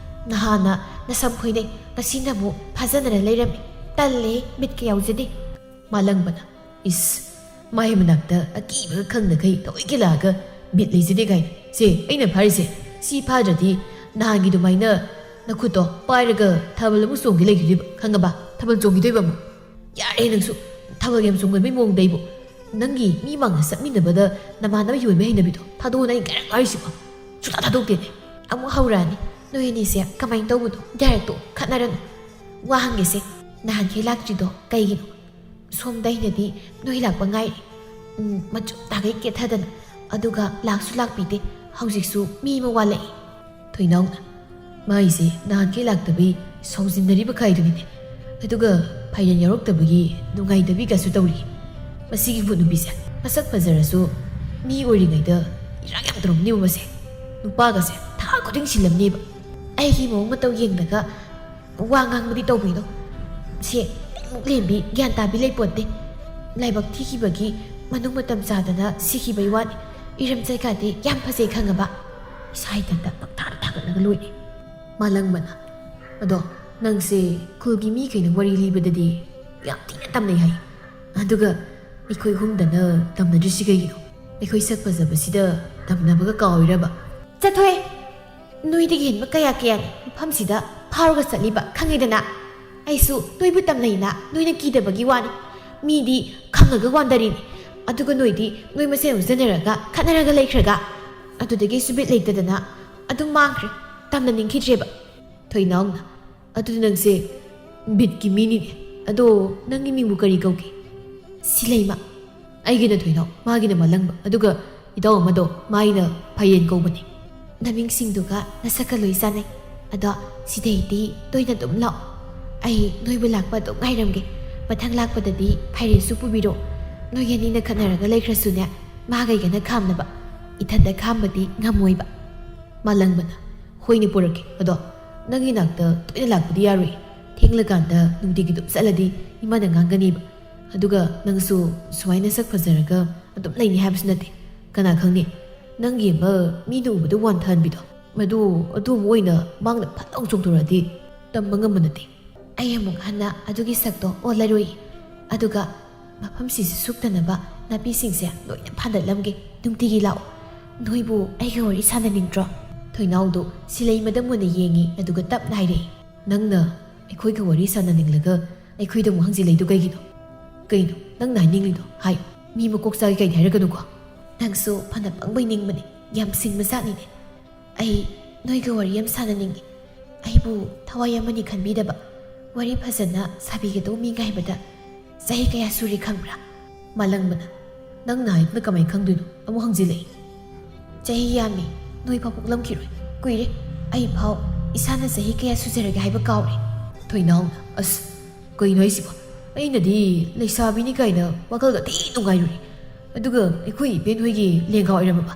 ꯅꯍꯥꯟꯅ ꯅꯁꯝ ꯈꯣꯏꯅꯩ, ꯉꯁꯤꯅ ꯑꯃꯨꯛ ꯐꯥꯖꯅꯔ ꯂꯩꯔꯝꯃꯤ꯫ ꯇꯜꯂꯦ, ꯕꯤꯠꯀ ꯌꯥꯎꯖꯗꯦ꯫" ꯃꯥꯂꯪꯕꯅ, "ꯏꯁ, ꯃꯥꯏ ꯃꯅꯥꯛꯇ ꯑꯀꯤꯕꯒ ꯈꯪꯗꯈꯩ ꯊꯑꯣꯏꯀꯤ ꯂꯥꯛꯑꯒ ꯕꯤꯠ ꯂꯩꯖꯗꯦ ꯀꯥꯏꯅ꯫ ꯁꯦ, ꯑꯩꯅ ꯐꯥꯔꯤꯁꯦ, ꯁꯤ ꯐꯥꯗ꯭ꯔꯗꯤ ꯅꯍꯥꯟꯒꯤ ꯑꯗꯨꯃꯥꯏꯅ ꯅꯈꯨꯠꯇꯣ ꯄꯥꯏꯔꯒ ꯊꯥꯕꯜ ꯑꯃꯨꯛ ꯆꯣꯡꯒꯦ ꯂꯩꯈꯤꯗꯣꯏꯕ, ꯈꯪꯉꯕ? ꯊꯥꯕꯜ ꯆꯣꯡꯈꯤꯗꯣꯏꯕ ꯑꯃꯨꯛ꯫ ꯌꯥꯔꯦ ꯅꯪꯁꯨ, ꯊꯥꯕꯜ ꯌꯥꯝ ꯆꯣꯡꯒꯟꯕꯩ ꯃꯑꯣꯡꯗ ꯑꯩꯕꯨ꯫ ꯅꯪꯒꯤ ꯃꯤ ꯃꯥꯡꯗ ꯆꯠꯃꯤꯟꯅꯕꯗ ꯅꯃꯥꯟꯅꯕ ꯌꯣꯟꯕ ꯍꯩꯅꯕꯤꯗꯣ ꯊꯥꯗꯣꯛꯑꯣꯅ ꯑꯩ ꯉꯥꯏꯔꯛ ꯉꯥꯏꯔꯤꯁꯤꯕꯣ꯫ ꯁꯨꯡꯊꯥ ꯊꯥꯗꯣꯛꯇꯦꯅꯦ꯫ ꯑꯃꯨꯛ ꯍꯧꯔꯛꯑꯅꯤ ꯅꯣꯏ ꯑꯅꯤꯁꯦ ꯀꯃꯥꯏꯅ ꯇꯧꯕꯅꯣ, ꯗꯥꯏꯔꯦꯛꯇꯣ ꯈꯠꯅꯔꯅꯨ꯫ ꯋꯥ ꯍꯪꯒꯦꯁꯦ, ꯅꯍꯥꯟꯈꯩ ꯂꯥꯛꯇ꯭ꯔꯤꯗꯣ ꯀꯩꯒꯤꯅꯣ? ꯁꯣꯝꯗ ꯑꯩꯅꯗꯤ ꯅꯣꯏ ꯂꯥꯛꯄ ꯉꯥꯏꯔꯤ꯫ ꯎꯝ, ꯃꯆꯨꯝ ꯇꯥꯈꯩ ꯀꯦꯊꯗꯅ, ꯑꯗꯨꯒ ꯂꯥꯛꯁꯨ ꯂꯥꯛꯄꯤꯗꯦ꯫ ꯍꯧꯖꯤꯛꯁꯨ ꯃꯤ ꯑꯃ ꯋꯥꯠꯂꯛꯏ꯫ ꯊꯣꯏꯅꯥꯎꯅ, ꯃꯥꯏꯁꯦ ꯅꯍꯥꯟꯈꯩ ꯂꯥꯛꯇꯕꯩ ꯁꯥꯎꯖꯤꯟꯅꯔꯤꯕ ꯈꯥꯏꯗꯨꯅꯤꯅꯦ꯫ ꯑꯗꯨꯒ ꯐꯥꯏꯔꯦꯟ ꯌꯥꯎꯔꯛꯇꯕꯒꯤ ꯅꯨꯡꯉꯥꯏꯇꯕꯤꯒꯁꯨ ꯇꯧꯔꯤ꯫ ꯃꯁꯤꯒꯤ ꯚꯨꯠ ꯅꯨꯄꯤꯁꯦ ꯃꯁꯛ ꯐꯖꯔꯁꯨ ꯃꯤ ꯑꯣꯏꯔꯤꯉꯩꯗ ꯏꯔꯥꯡ ꯌꯥꯝ ꯇꯧꯔꯝꯅꯦꯕ ꯃꯁꯦ꯫ ꯅꯨꯄꯥꯒꯁꯦ ꯊꯥ ꯈꯨꯗꯤꯡ ꯁꯤꯜꯂꯝꯅꯦꯕ꯫ ꯑꯩꯒꯤ ꯃꯑꯣꯡ ꯃꯇꯧ ꯌꯦꯡꯂꯒ ꯋꯥ ꯉꯥꯡꯕꯗꯤ ꯇꯧꯕꯤꯅꯣ꯫ ꯁꯦ, ꯑꯃꯨꯛ ꯂꯦꯝꯕꯤ, ꯒ꯭ꯌꯥꯟ ꯇꯥꯕꯤ ꯂꯩꯄꯣꯠꯇꯦ꯫ ꯂꯥꯏꯕꯛ ꯊꯤꯈꯤꯕꯒꯤ ꯃꯅꯨꯡ ꯃꯇꯝ ꯆꯥꯗꯅ ꯁꯤꯈꯤꯕꯩ ꯋꯥꯅꯤ꯫ ꯏꯔꯝꯆꯠꯀꯥꯗꯤ ꯌꯥꯝ ꯐꯖꯩ ꯈꯪꯉꯕ? ꯏꯁꯥ ꯏꯊꯟꯇ ꯄꯪꯊꯥꯗ ꯊꯥꯒꯠꯂꯒ ꯂꯣꯏꯔꯦ꯫ ꯃꯥꯂꯪꯕꯅ, ꯑꯗꯣ ꯅꯪꯁꯦ ꯈꯨꯜꯒꯤ ꯃꯤꯈꯩꯅ ꯋꯥꯔꯤ ꯂꯤꯕꯗꯗꯤ ꯌꯥꯝ ꯊꯤꯅ ꯇꯝꯅꯩ ꯍꯥꯏ꯫ ꯑꯗꯨꯒ ꯑꯩꯈꯣꯏ ꯑꯍꯨꯝꯗꯅ ꯇꯝꯅꯗ꯭ꯔꯤꯁꯤ ꯀꯩꯒꯤꯅꯣ? ꯑꯩꯈꯣꯏ ꯁꯛ ꯐꯖꯕꯁꯤꯗ ꯇꯝꯅꯕꯒ ꯀꯥꯎꯔꯤꯔꯕ? ꯆꯠꯊꯣꯛꯑꯦ! ꯅꯣꯏꯗꯒꯤ ꯍꯦꯟꯕ ꯀꯌꯥ ꯀꯌꯥꯅꯤ ꯃꯐꯝꯁꯤꯗ ꯐꯥꯎꯔꯒ ꯆꯠꯂꯤꯕ ꯈꯪꯉꯤꯗꯅ? ꯑꯩꯁꯨ ꯅꯣꯏꯕꯨ ꯇꯝꯅꯩꯅ ꯅꯣꯏꯅ ꯀꯤꯗꯕꯒꯤ ꯋꯥꯅꯤ꯫ ꯃꯤꯗꯤ ꯈꯪꯉꯒ ꯋꯥꯟꯗꯔꯤꯅꯤ, ꯑꯗꯨꯒ ꯅꯣꯏꯗꯤ ꯅꯣꯏ ꯃꯁꯦꯟ ꯑꯣꯟꯁꯤꯟꯅꯔꯒ ꯈꯠꯅꯔꯒ ꯂꯩꯈ꯭ꯔꯒ꯫ ꯑꯗꯨꯗꯒꯤ ꯑꯩꯁꯨ ꯕꯤꯠ ꯂꯩꯇꯗꯅ ꯑꯗꯨꯝ ꯃꯥꯡꯈ꯭ꯔꯦ, ꯇꯝꯅꯅꯤꯡꯈꯤꯗ꯭ꯔꯦꯕ꯫ ꯊꯣꯏꯅꯥꯎꯅ, ꯑꯗꯨꯗꯤ ꯅꯪꯁꯦ ꯕꯤꯠꯀꯤ ꯃꯤꯅꯤꯅꯦ꯫ ꯑꯗꯣ ꯅꯪꯒꯤ ꯃꯤꯡꯕꯨ ꯀꯔꯤ ꯀꯧꯒꯦ? ꯁꯤꯂꯩꯃ꯫ ꯑꯩꯒꯤꯅ ꯊꯣꯏꯅꯥꯎ, ꯃꯥꯒꯤꯅ ꯃꯥꯂꯪꯕ, ꯑꯗꯨꯒ ꯏꯇꯥꯎ ꯑꯃꯗꯣ ꯃꯥꯒꯤꯅ ꯐꯥꯏꯔꯦꯟ ꯀꯧꯕꯅꯦ꯫ ꯅꯃꯤꯡꯁꯤꯡꯗꯨꯒ ꯅꯁꯛꯀ ꯂꯣꯏ ꯆꯥꯟꯅꯩ꯫ ꯑꯗꯣ ꯁꯤꯗꯩꯗꯤ ꯇꯣꯏꯅ ꯑꯗꯨꯝ ꯂꯥꯛꯑꯣ꯫ ꯑꯩ ꯅꯣꯏꯕꯨ ꯂꯥꯛꯄ ꯑꯗꯨꯝ ꯉꯥꯏꯔꯝꯒꯦ꯫ ꯃꯊꯪ ꯂꯥꯛꯄꯗꯗꯤ ꯐꯥꯏꯔꯦꯟꯁꯨ ꯄꯨꯕꯤꯔꯣ꯫ ꯅꯣꯏ ꯑꯅꯤꯅ ꯈꯠꯅꯔꯒ ꯂꯩꯈ꯭ꯔꯁꯨꯅꯦ, ꯃꯥꯒ ꯑꯩꯒꯅ ꯈꯥꯝꯅꯕ꯫ ꯏꯊꯟꯇ ꯈꯥꯝꯕꯗꯤ ꯉꯝꯃꯣꯏꯕ꯫ ꯃꯥꯂꯪꯕꯅ, ꯍꯣꯏꯅꯦ ꯄꯨꯔꯛꯀꯦ꯫ ꯑꯗꯣ ꯅꯪꯒꯤ ꯅꯥꯛꯇ ꯇꯣꯏꯅ ꯂꯥꯛꯄꯗꯤ ꯌꯥꯔꯣꯏ꯫ ꯊꯦꯡꯂꯀꯥꯟꯗ ꯅꯨꯡꯇꯤꯒꯤ ꯑꯗꯨꯝ ꯆꯠꯂꯗꯤ ꯏꯃꯥꯅ ꯉꯥꯡꯒꯅꯤꯕ꯫ ꯑꯗꯨꯒ ꯅꯪꯁꯨ ꯁꯨꯃꯥꯏꯅ ꯁꯛ ꯐꯖꯔꯒ ꯑꯗꯨꯝ ꯂꯩꯅꯤ ꯍꯥꯏꯕꯁꯨ ꯅꯠꯇꯦ꯫ ꯀꯅꯥ ꯈꯪꯅꯤ? ꯅꯪꯒꯤ ꯑꯃ ꯃꯤꯅ ꯎꯕꯗ ꯋꯥꯟꯊꯍꯟꯕꯤꯗꯣ, ꯃꯗꯨ ꯑꯗꯨ ꯑꯃ ꯑꯣꯏꯅ ꯃꯥꯡꯗ ꯐꯠ ꯂꯥꯎ ꯆꯣꯡꯊꯣꯔꯛꯑꯗꯤ ꯇꯝꯕ ꯉꯝꯕ ꯅꯠꯇꯦ꯫ ꯑꯩ ꯑꯃꯨꯛ ꯍꯟꯅ ꯑꯗꯨꯒꯤ ꯁꯛꯇꯣ ꯑꯣꯜꯂꯔꯣꯏ꯫ ꯑꯗꯨꯒ ꯃꯐꯝꯁꯤꯁꯨ ꯁꯨꯛꯇꯅꯕ ꯅꯥꯄꯤꯁꯤꯡꯁꯦ ꯂꯣꯏꯅ ꯐꯥꯟꯗꯠꯂꯝꯒꯦ꯫ ꯅꯨꯡꯇꯤꯒꯤ ꯂꯥꯛꯑꯣ꯫ "ꯅꯣꯏꯕꯨ ꯑꯩꯒ ꯋꯥꯔꯤ ꯁꯥꯟꯅꯅꯤꯡꯗ꯭ꯔꯣ?" ꯊꯣꯏꯅꯥꯎꯗꯣ ꯁꯤꯂꯩꯃꯗ ꯃꯨꯟꯅ ꯌꯦꯡꯉꯤ, ꯑꯗꯨꯒ ꯇꯞꯅ ꯍꯥꯏꯔꯛꯏ, "ꯅꯪꯅ ꯑꯩꯈꯣꯏꯒ ꯋꯥꯔꯤ ꯁꯥꯟꯅꯅꯤꯡꯂꯒ ꯑꯩꯈꯣꯏꯗ ꯑꯃꯨꯛ ꯍꯪꯖꯤꯜꯂꯛꯏꯗꯣ ꯀꯩꯒꯤꯅꯣ? ꯀꯩꯅꯣ ꯅꯪꯅ ꯍꯥꯏꯅꯤꯡꯂꯤꯗꯣ? ꯍꯥꯏꯌꯨ꯫ ꯃꯤ ꯃꯀꯣꯛ ꯆꯥꯒꯦ ꯀꯩꯅ ꯍꯥꯏꯔꯛꯀꯅꯨꯀꯣ꯫ ꯅꯪꯁꯨ ꯐꯅ ꯄꯪꯕꯩ ꯅꯤꯡꯕꯅꯤ, ꯌꯥꯝ ꯁꯤꯡꯕꯖꯥꯠꯅꯤꯅꯦ꯫ ꯑꯩ ꯅꯣꯏꯒ ꯋꯥꯔꯤ ꯑꯃ ꯁꯥꯟꯅꯅꯤꯡꯉꯤ꯫ ꯑꯩꯕꯨ ꯊꯋꯥꯏ ꯑꯃꯅꯤ ꯈꯟꯕꯤꯗꯕ, ꯋꯥꯔꯤ ꯐꯖꯅ ꯁꯥꯕꯤꯒꯗꯧ ꯃꯤ ꯉꯥꯏꯕꯗ ꯆꯍꯤ ꯀꯌꯥ ꯁꯨꯔꯦ ꯈꯪꯕ꯭ꯔꯥ?" ꯃꯥꯂꯪꯕꯅ, "ꯅꯪꯅ ꯍꯥꯏꯗꯅ ꯀꯃꯥꯏꯅ ꯈꯪꯗꯣꯏꯅꯣ?" ꯑꯃꯨꯛ ꯍꯪꯖꯤꯜꯂꯛꯏ꯫ "ꯆꯍꯤ ꯌꯥꯝꯃꯤ, ꯅꯣꯏ ꯐꯥꯎ ꯄꯣꯛꯂꯝꯈꯤꯔꯣꯏ꯫ ꯀꯨꯏꯔꯦ, ꯑꯩ ꯐꯥꯎ ꯏꯁꯥꯅ ꯆꯍꯤ ꯀꯌꯥ ꯁꯨꯖꯔꯒꯦ ꯍꯥꯏꯕ ꯀꯥꯎꯔꯦ꯫" ꯊꯣꯏꯅꯥꯎꯅ, "ꯑꯁ, ꯀꯩꯅꯣ ꯍꯥꯏꯁꯤꯕꯣ? ꯑꯩꯅꯗꯤ ꯂꯩꯁꯥꯕꯤꯅꯤ ꯀꯥꯏꯅ ꯋꯥꯈꯜꯒ ꯊꯤ ꯅꯨꯡꯉꯥꯏꯔꯨꯔꯦ꯫ ꯑꯗꯨꯒ ꯑꯩꯈꯣꯏ ꯏꯕꯦꯟ ꯍꯣꯏꯒꯤ ꯂꯦꯡꯒꯥ ꯑꯣꯏꯔꯝꯃꯕ꯫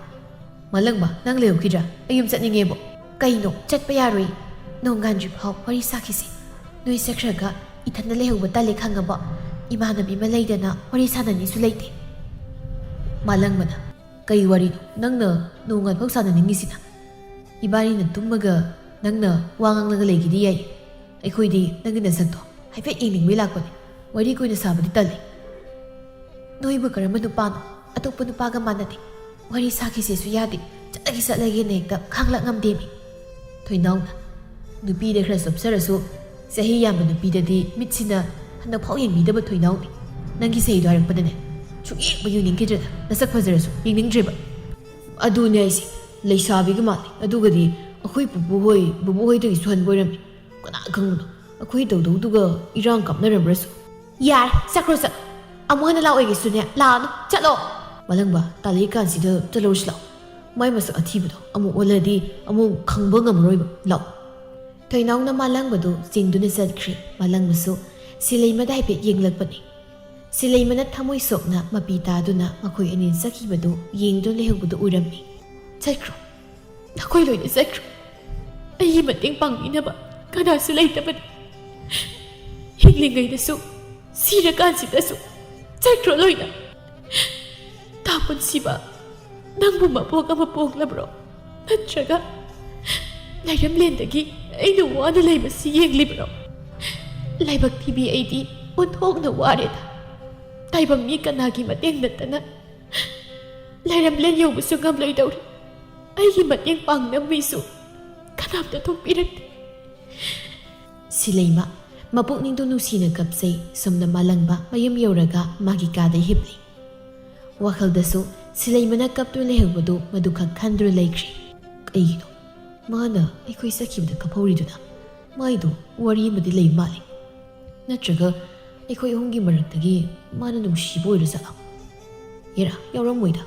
ꯃꯥꯂꯪꯕ, ꯅꯪ ꯂꯩꯍꯧꯈꯤꯗ꯭ꯔꯥ? ꯑꯩ ꯌꯨꯝ ꯆꯠꯅꯤꯡꯉꯦꯕꯣ꯫" "ꯀꯩꯅꯣ, ꯆꯠꯄ ꯌꯥꯔꯣꯏ꯫ ꯅꯣꯡꯉꯥꯟꯗ꯭ꯔꯤ ꯐꯥꯎ ꯋꯥꯔꯤ ꯁꯥꯈꯤꯁꯤ꯫ ꯅꯣꯏ ꯆꯠꯈ꯭ꯔꯒ ꯏꯊꯟꯗ ꯂꯩꯍꯧꯕ ꯇꯜꯂꯦ ꯈꯪꯉꯕꯣ? ꯏꯃꯥꯟꯅꯕꯤ ꯑꯃ ꯂꯩꯗꯅ ꯋꯥꯔꯤ ꯁꯥꯟꯅꯅꯤꯁꯨ ꯂꯩꯇꯦ꯫" ꯃꯥꯂꯪꯕꯅ, "ꯀꯩ ꯋꯥꯔꯤꯅꯣ ꯅꯪꯅ ꯅꯣꯡꯉꯥꯟꯐꯥꯎ ꯁꯥꯟꯅꯅꯤꯡꯉꯤꯁꯤꯅ? ꯏꯕꯥꯅꯤꯅ ꯇꯨꯝꯃꯒ ꯅꯪꯅ ꯋꯥ ꯉꯥꯡꯂꯒ ꯂꯩꯒꯤꯗꯤ ꯌꯥꯏ꯫ ꯑꯩꯈꯣꯏꯗꯤ ꯅꯪꯒꯤ ꯅꯁꯛꯇꯣ ꯍꯥꯏꯐꯦꯠ ꯌꯦꯡꯅꯤꯡꯕꯩ ꯂꯥꯛꯄꯅꯦ꯫ ꯋꯥꯔꯤ ꯀꯨꯏꯅ ꯁꯥꯕꯗꯤ ꯇꯜꯂꯤ꯫" "ꯅꯣꯏꯕꯨ ꯀꯔꯝꯕ ꯅꯨꯄꯥꯅꯣ? ꯑꯇꯣꯞꯄ ꯅꯨꯄꯥꯒ ꯃꯥꯟꯅꯗꯦ꯫ ꯋꯥꯔꯤ ꯁꯥꯈꯤꯁꯦꯁꯨ ꯌꯥꯗꯦ꯫ ꯆꯠꯂꯒꯦ, ꯆꯠꯂꯒꯦꯅ ꯍꯦꯛꯇ ꯈꯥꯡꯂꯥꯛ ꯉꯝꯗꯦꯃꯤ꯫" ꯊꯣꯏꯅꯥꯎꯅ, "ꯅꯨꯄꯤꯗ ꯈꯔ ꯆꯣꯞꯆꯔꯁꯨ, ꯆꯍꯤ ꯌꯥꯝꯕ ꯅꯨꯄꯤꯗꯗꯤ ꯃꯤꯠꯁꯤꯅ ꯍꯟꯗꯛ ꯐꯥꯎ ꯌꯦꯡꯕꯤꯗꯕ ꯊꯣꯏꯅꯥꯎꯅꯤ꯫ ꯅꯪꯒꯤ ꯆꯍꯤꯗꯣ ꯍꯥꯏꯔꯛꯄꯗꯅꯦ, ꯁꯨꯛꯌꯦꯡꯕꯨ ꯌꯦꯡꯅꯤꯡꯈꯤꯗ꯭ꯔꯦꯗ, ꯅꯁꯛ ꯐꯖꯔꯁꯨ ꯌꯦꯡꯅꯤꯡꯗ꯭ꯔꯦꯕ꯫" "ꯑꯗꯨꯅꯦ ꯑꯩꯁꯦ, ꯂꯩꯁꯥꯕꯤꯒ ꯃꯥꯜꯂꯤ꯫ ꯑꯗꯨꯒꯗꯤ ꯑꯩꯈꯣꯏ ꯄꯨꯄꯨ ꯍꯣꯏ, ꯕꯨꯕꯣꯛ ꯍꯣꯏꯗꯒꯤꯁꯨ ꯍꯟꯕ ꯑꯣꯏꯔꯝꯃꯤ꯫ ꯀꯅꯥ ꯈꯪꯕꯅꯣ, ꯑꯩꯈꯣꯏ ꯇꯧꯗꯧꯗꯨꯒ ꯏꯔꯥꯡ ꯀꯥꯞꯅꯔꯝꯕ꯭ꯔꯁꯨ꯫" "ꯌꯥꯔꯦ, ꯆꯠꯈ꯭ꯔꯣ ꯆꯠꯂꯣ꯫ ꯑꯃꯨꯛ ꯍꯟꯅ ꯂꯥꯛꯑꯣꯏꯒꯦꯁꯨꯅꯦ, ꯂꯥꯛꯑꯅꯨ, ꯆꯠꯂꯣ꯫" "ꯃꯥꯂꯪꯕ, ꯇꯥꯜꯂꯛꯏꯀꯥꯟꯁꯤꯗ ꯆꯠꯂꯧꯔꯁꯤ ꯂꯥꯛꯑꯣ꯫ ꯃꯥꯏ ꯃꯁꯛ ꯑꯊꯤꯕꯗꯣ ꯑꯃꯨꯛ ꯑꯣꯜꯂꯗꯤ ꯑꯃꯨꯛ ꯈꯪꯕ ꯉꯝꯃꯔꯣꯏꯕ, ꯂꯥꯛꯑꯣ꯫" ꯊꯣꯏꯅꯥꯎꯅ ꯃꯥꯂꯪꯕꯗꯨ ꯆꯤꯡꯗꯨꯅ ꯆꯠꯈ꯭ꯔꯦ꯫ ꯃꯥꯂꯪꯕꯁꯨ ꯁꯤꯂꯩꯃꯗ ꯍꯥꯏꯐꯦꯠ ꯌꯦꯡꯂꯛꯄꯅꯤ꯫ ꯁꯤꯂꯩꯃꯅ ꯊꯃꯣꯏ ꯁꯣꯛꯅ ꯃꯄꯤ ꯇꯥꯗꯨꯅ ꯃꯈꯣꯏ ꯑꯅꯤ ꯆꯠꯈꯤꯕꯗꯨ ꯌꯦꯡꯗꯨꯅ ꯂꯩꯍꯧꯕꯗꯨ ꯎꯔꯝꯃꯤ꯫ "ꯆꯠꯈ꯭ꯔꯣ, ꯅꯈꯣꯏ ꯂꯣꯏꯅ ꯆꯠꯈ꯭ꯔꯣ꯫ ꯑꯩꯒꯤ ꯃꯇꯦꯡ ꯄꯥꯡꯕꯤꯅꯕ ꯀꯅꯥꯁꯨ ꯂꯩꯇꯕꯅꯤ꯫ ꯍꯤꯡꯂꯤꯉꯩꯗꯁꯨ, ꯁꯤꯔꯀꯥꯟꯁꯤꯗꯁꯨ ꯆꯠꯈ꯭ꯔꯣ ꯂꯣꯏꯅ꯫" "ꯇꯥ ꯄꯨꯟꯁꯤꯕ, ꯅꯪꯕꯨ ꯃꯄꯣꯛ ꯑꯃ ꯄꯣꯛꯂꯕ꯭ꯔꯣ? ꯅꯠꯇ꯭ꯔꯒ ꯂꯩꯔꯝꯂꯦꯟꯗꯒꯤ ꯑꯩꯅ ꯋꯥꯅ ꯂꯩꯕꯁꯤ ꯌꯦꯡꯂꯤꯕ꯭ꯔꯣ? ꯂꯥꯏꯕꯛ ꯊꯤꯕꯤ ꯑꯩꯗꯤ ꯑꯣꯟꯊꯣꯛꯅ ꯋꯥꯔꯦꯗ꯫ ꯇꯥꯏꯕꯪ ꯃꯤ ꯀꯅꯥꯒꯤ ꯃꯇꯦꯡ ꯅꯠꯇꯅ ꯂꯩꯔꯝꯂꯦꯟ ꯌꯧꯕꯁꯨ ꯉꯝꯂꯣꯏꯗꯧꯔꯤ꯫ ꯑꯩꯒꯤ ꯃꯇꯦꯡ ꯄꯥꯡꯅꯕ ꯃꯤꯁꯨ ꯀꯅꯥꯝꯇ ꯊꯣꯛꯄꯤꯔꯛꯇꯦ꯫ ꯁꯤꯂꯩꯃ ꯃꯄꯨꯛꯅꯤꯡꯗꯨ ꯅꯨꯡꯁꯤꯅ ꯀꯞꯆꯩ꯫ ꯁꯣꯝꯗ ꯃꯥꯂꯪꯕ ꯃꯌꯨꯝ ꯌꯧꯔꯒ ꯃꯥꯒꯤ ꯀꯥꯗ ꯍꯤꯞꯂꯤ꯫ ꯋꯥꯈꯜꯗꯁꯨ ꯁꯤꯂꯩꯃꯅ ꯀꯞꯇꯨꯅ ꯂꯩꯍꯧꯕꯗꯨ ꯃꯗꯨꯈꯛ ꯈꯟꯗꯨꯅ ꯂꯩꯈ꯭ꯔꯤ꯫ ꯀꯩꯒꯤꯅꯣ ꯃꯥꯅ ꯑꯩꯈꯣꯏ ꯆꯠꯈꯤꯕꯗ ꯀꯞꯍꯧꯔꯤꯗꯨꯅ? ꯃꯥꯏꯗꯣ ꯋꯥꯔꯤ ꯑꯃꯗꯤ ꯂꯩ ꯃꯥꯜꯂꯤ꯫ ꯅꯠꯇ꯭ꯔꯒ ꯑꯩꯈꯣꯏ ꯑꯍꯨꯝꯒꯤ ꯃꯔꯛꯇꯒꯤ ꯃꯥꯅ ꯅꯨꯡꯁꯤꯕ ꯑꯣꯏꯔꯖꯥꯠꯂꯣ? ꯍꯦꯔꯥ, ꯌꯥꯎꯔꯝꯃꯣꯏꯗ꯫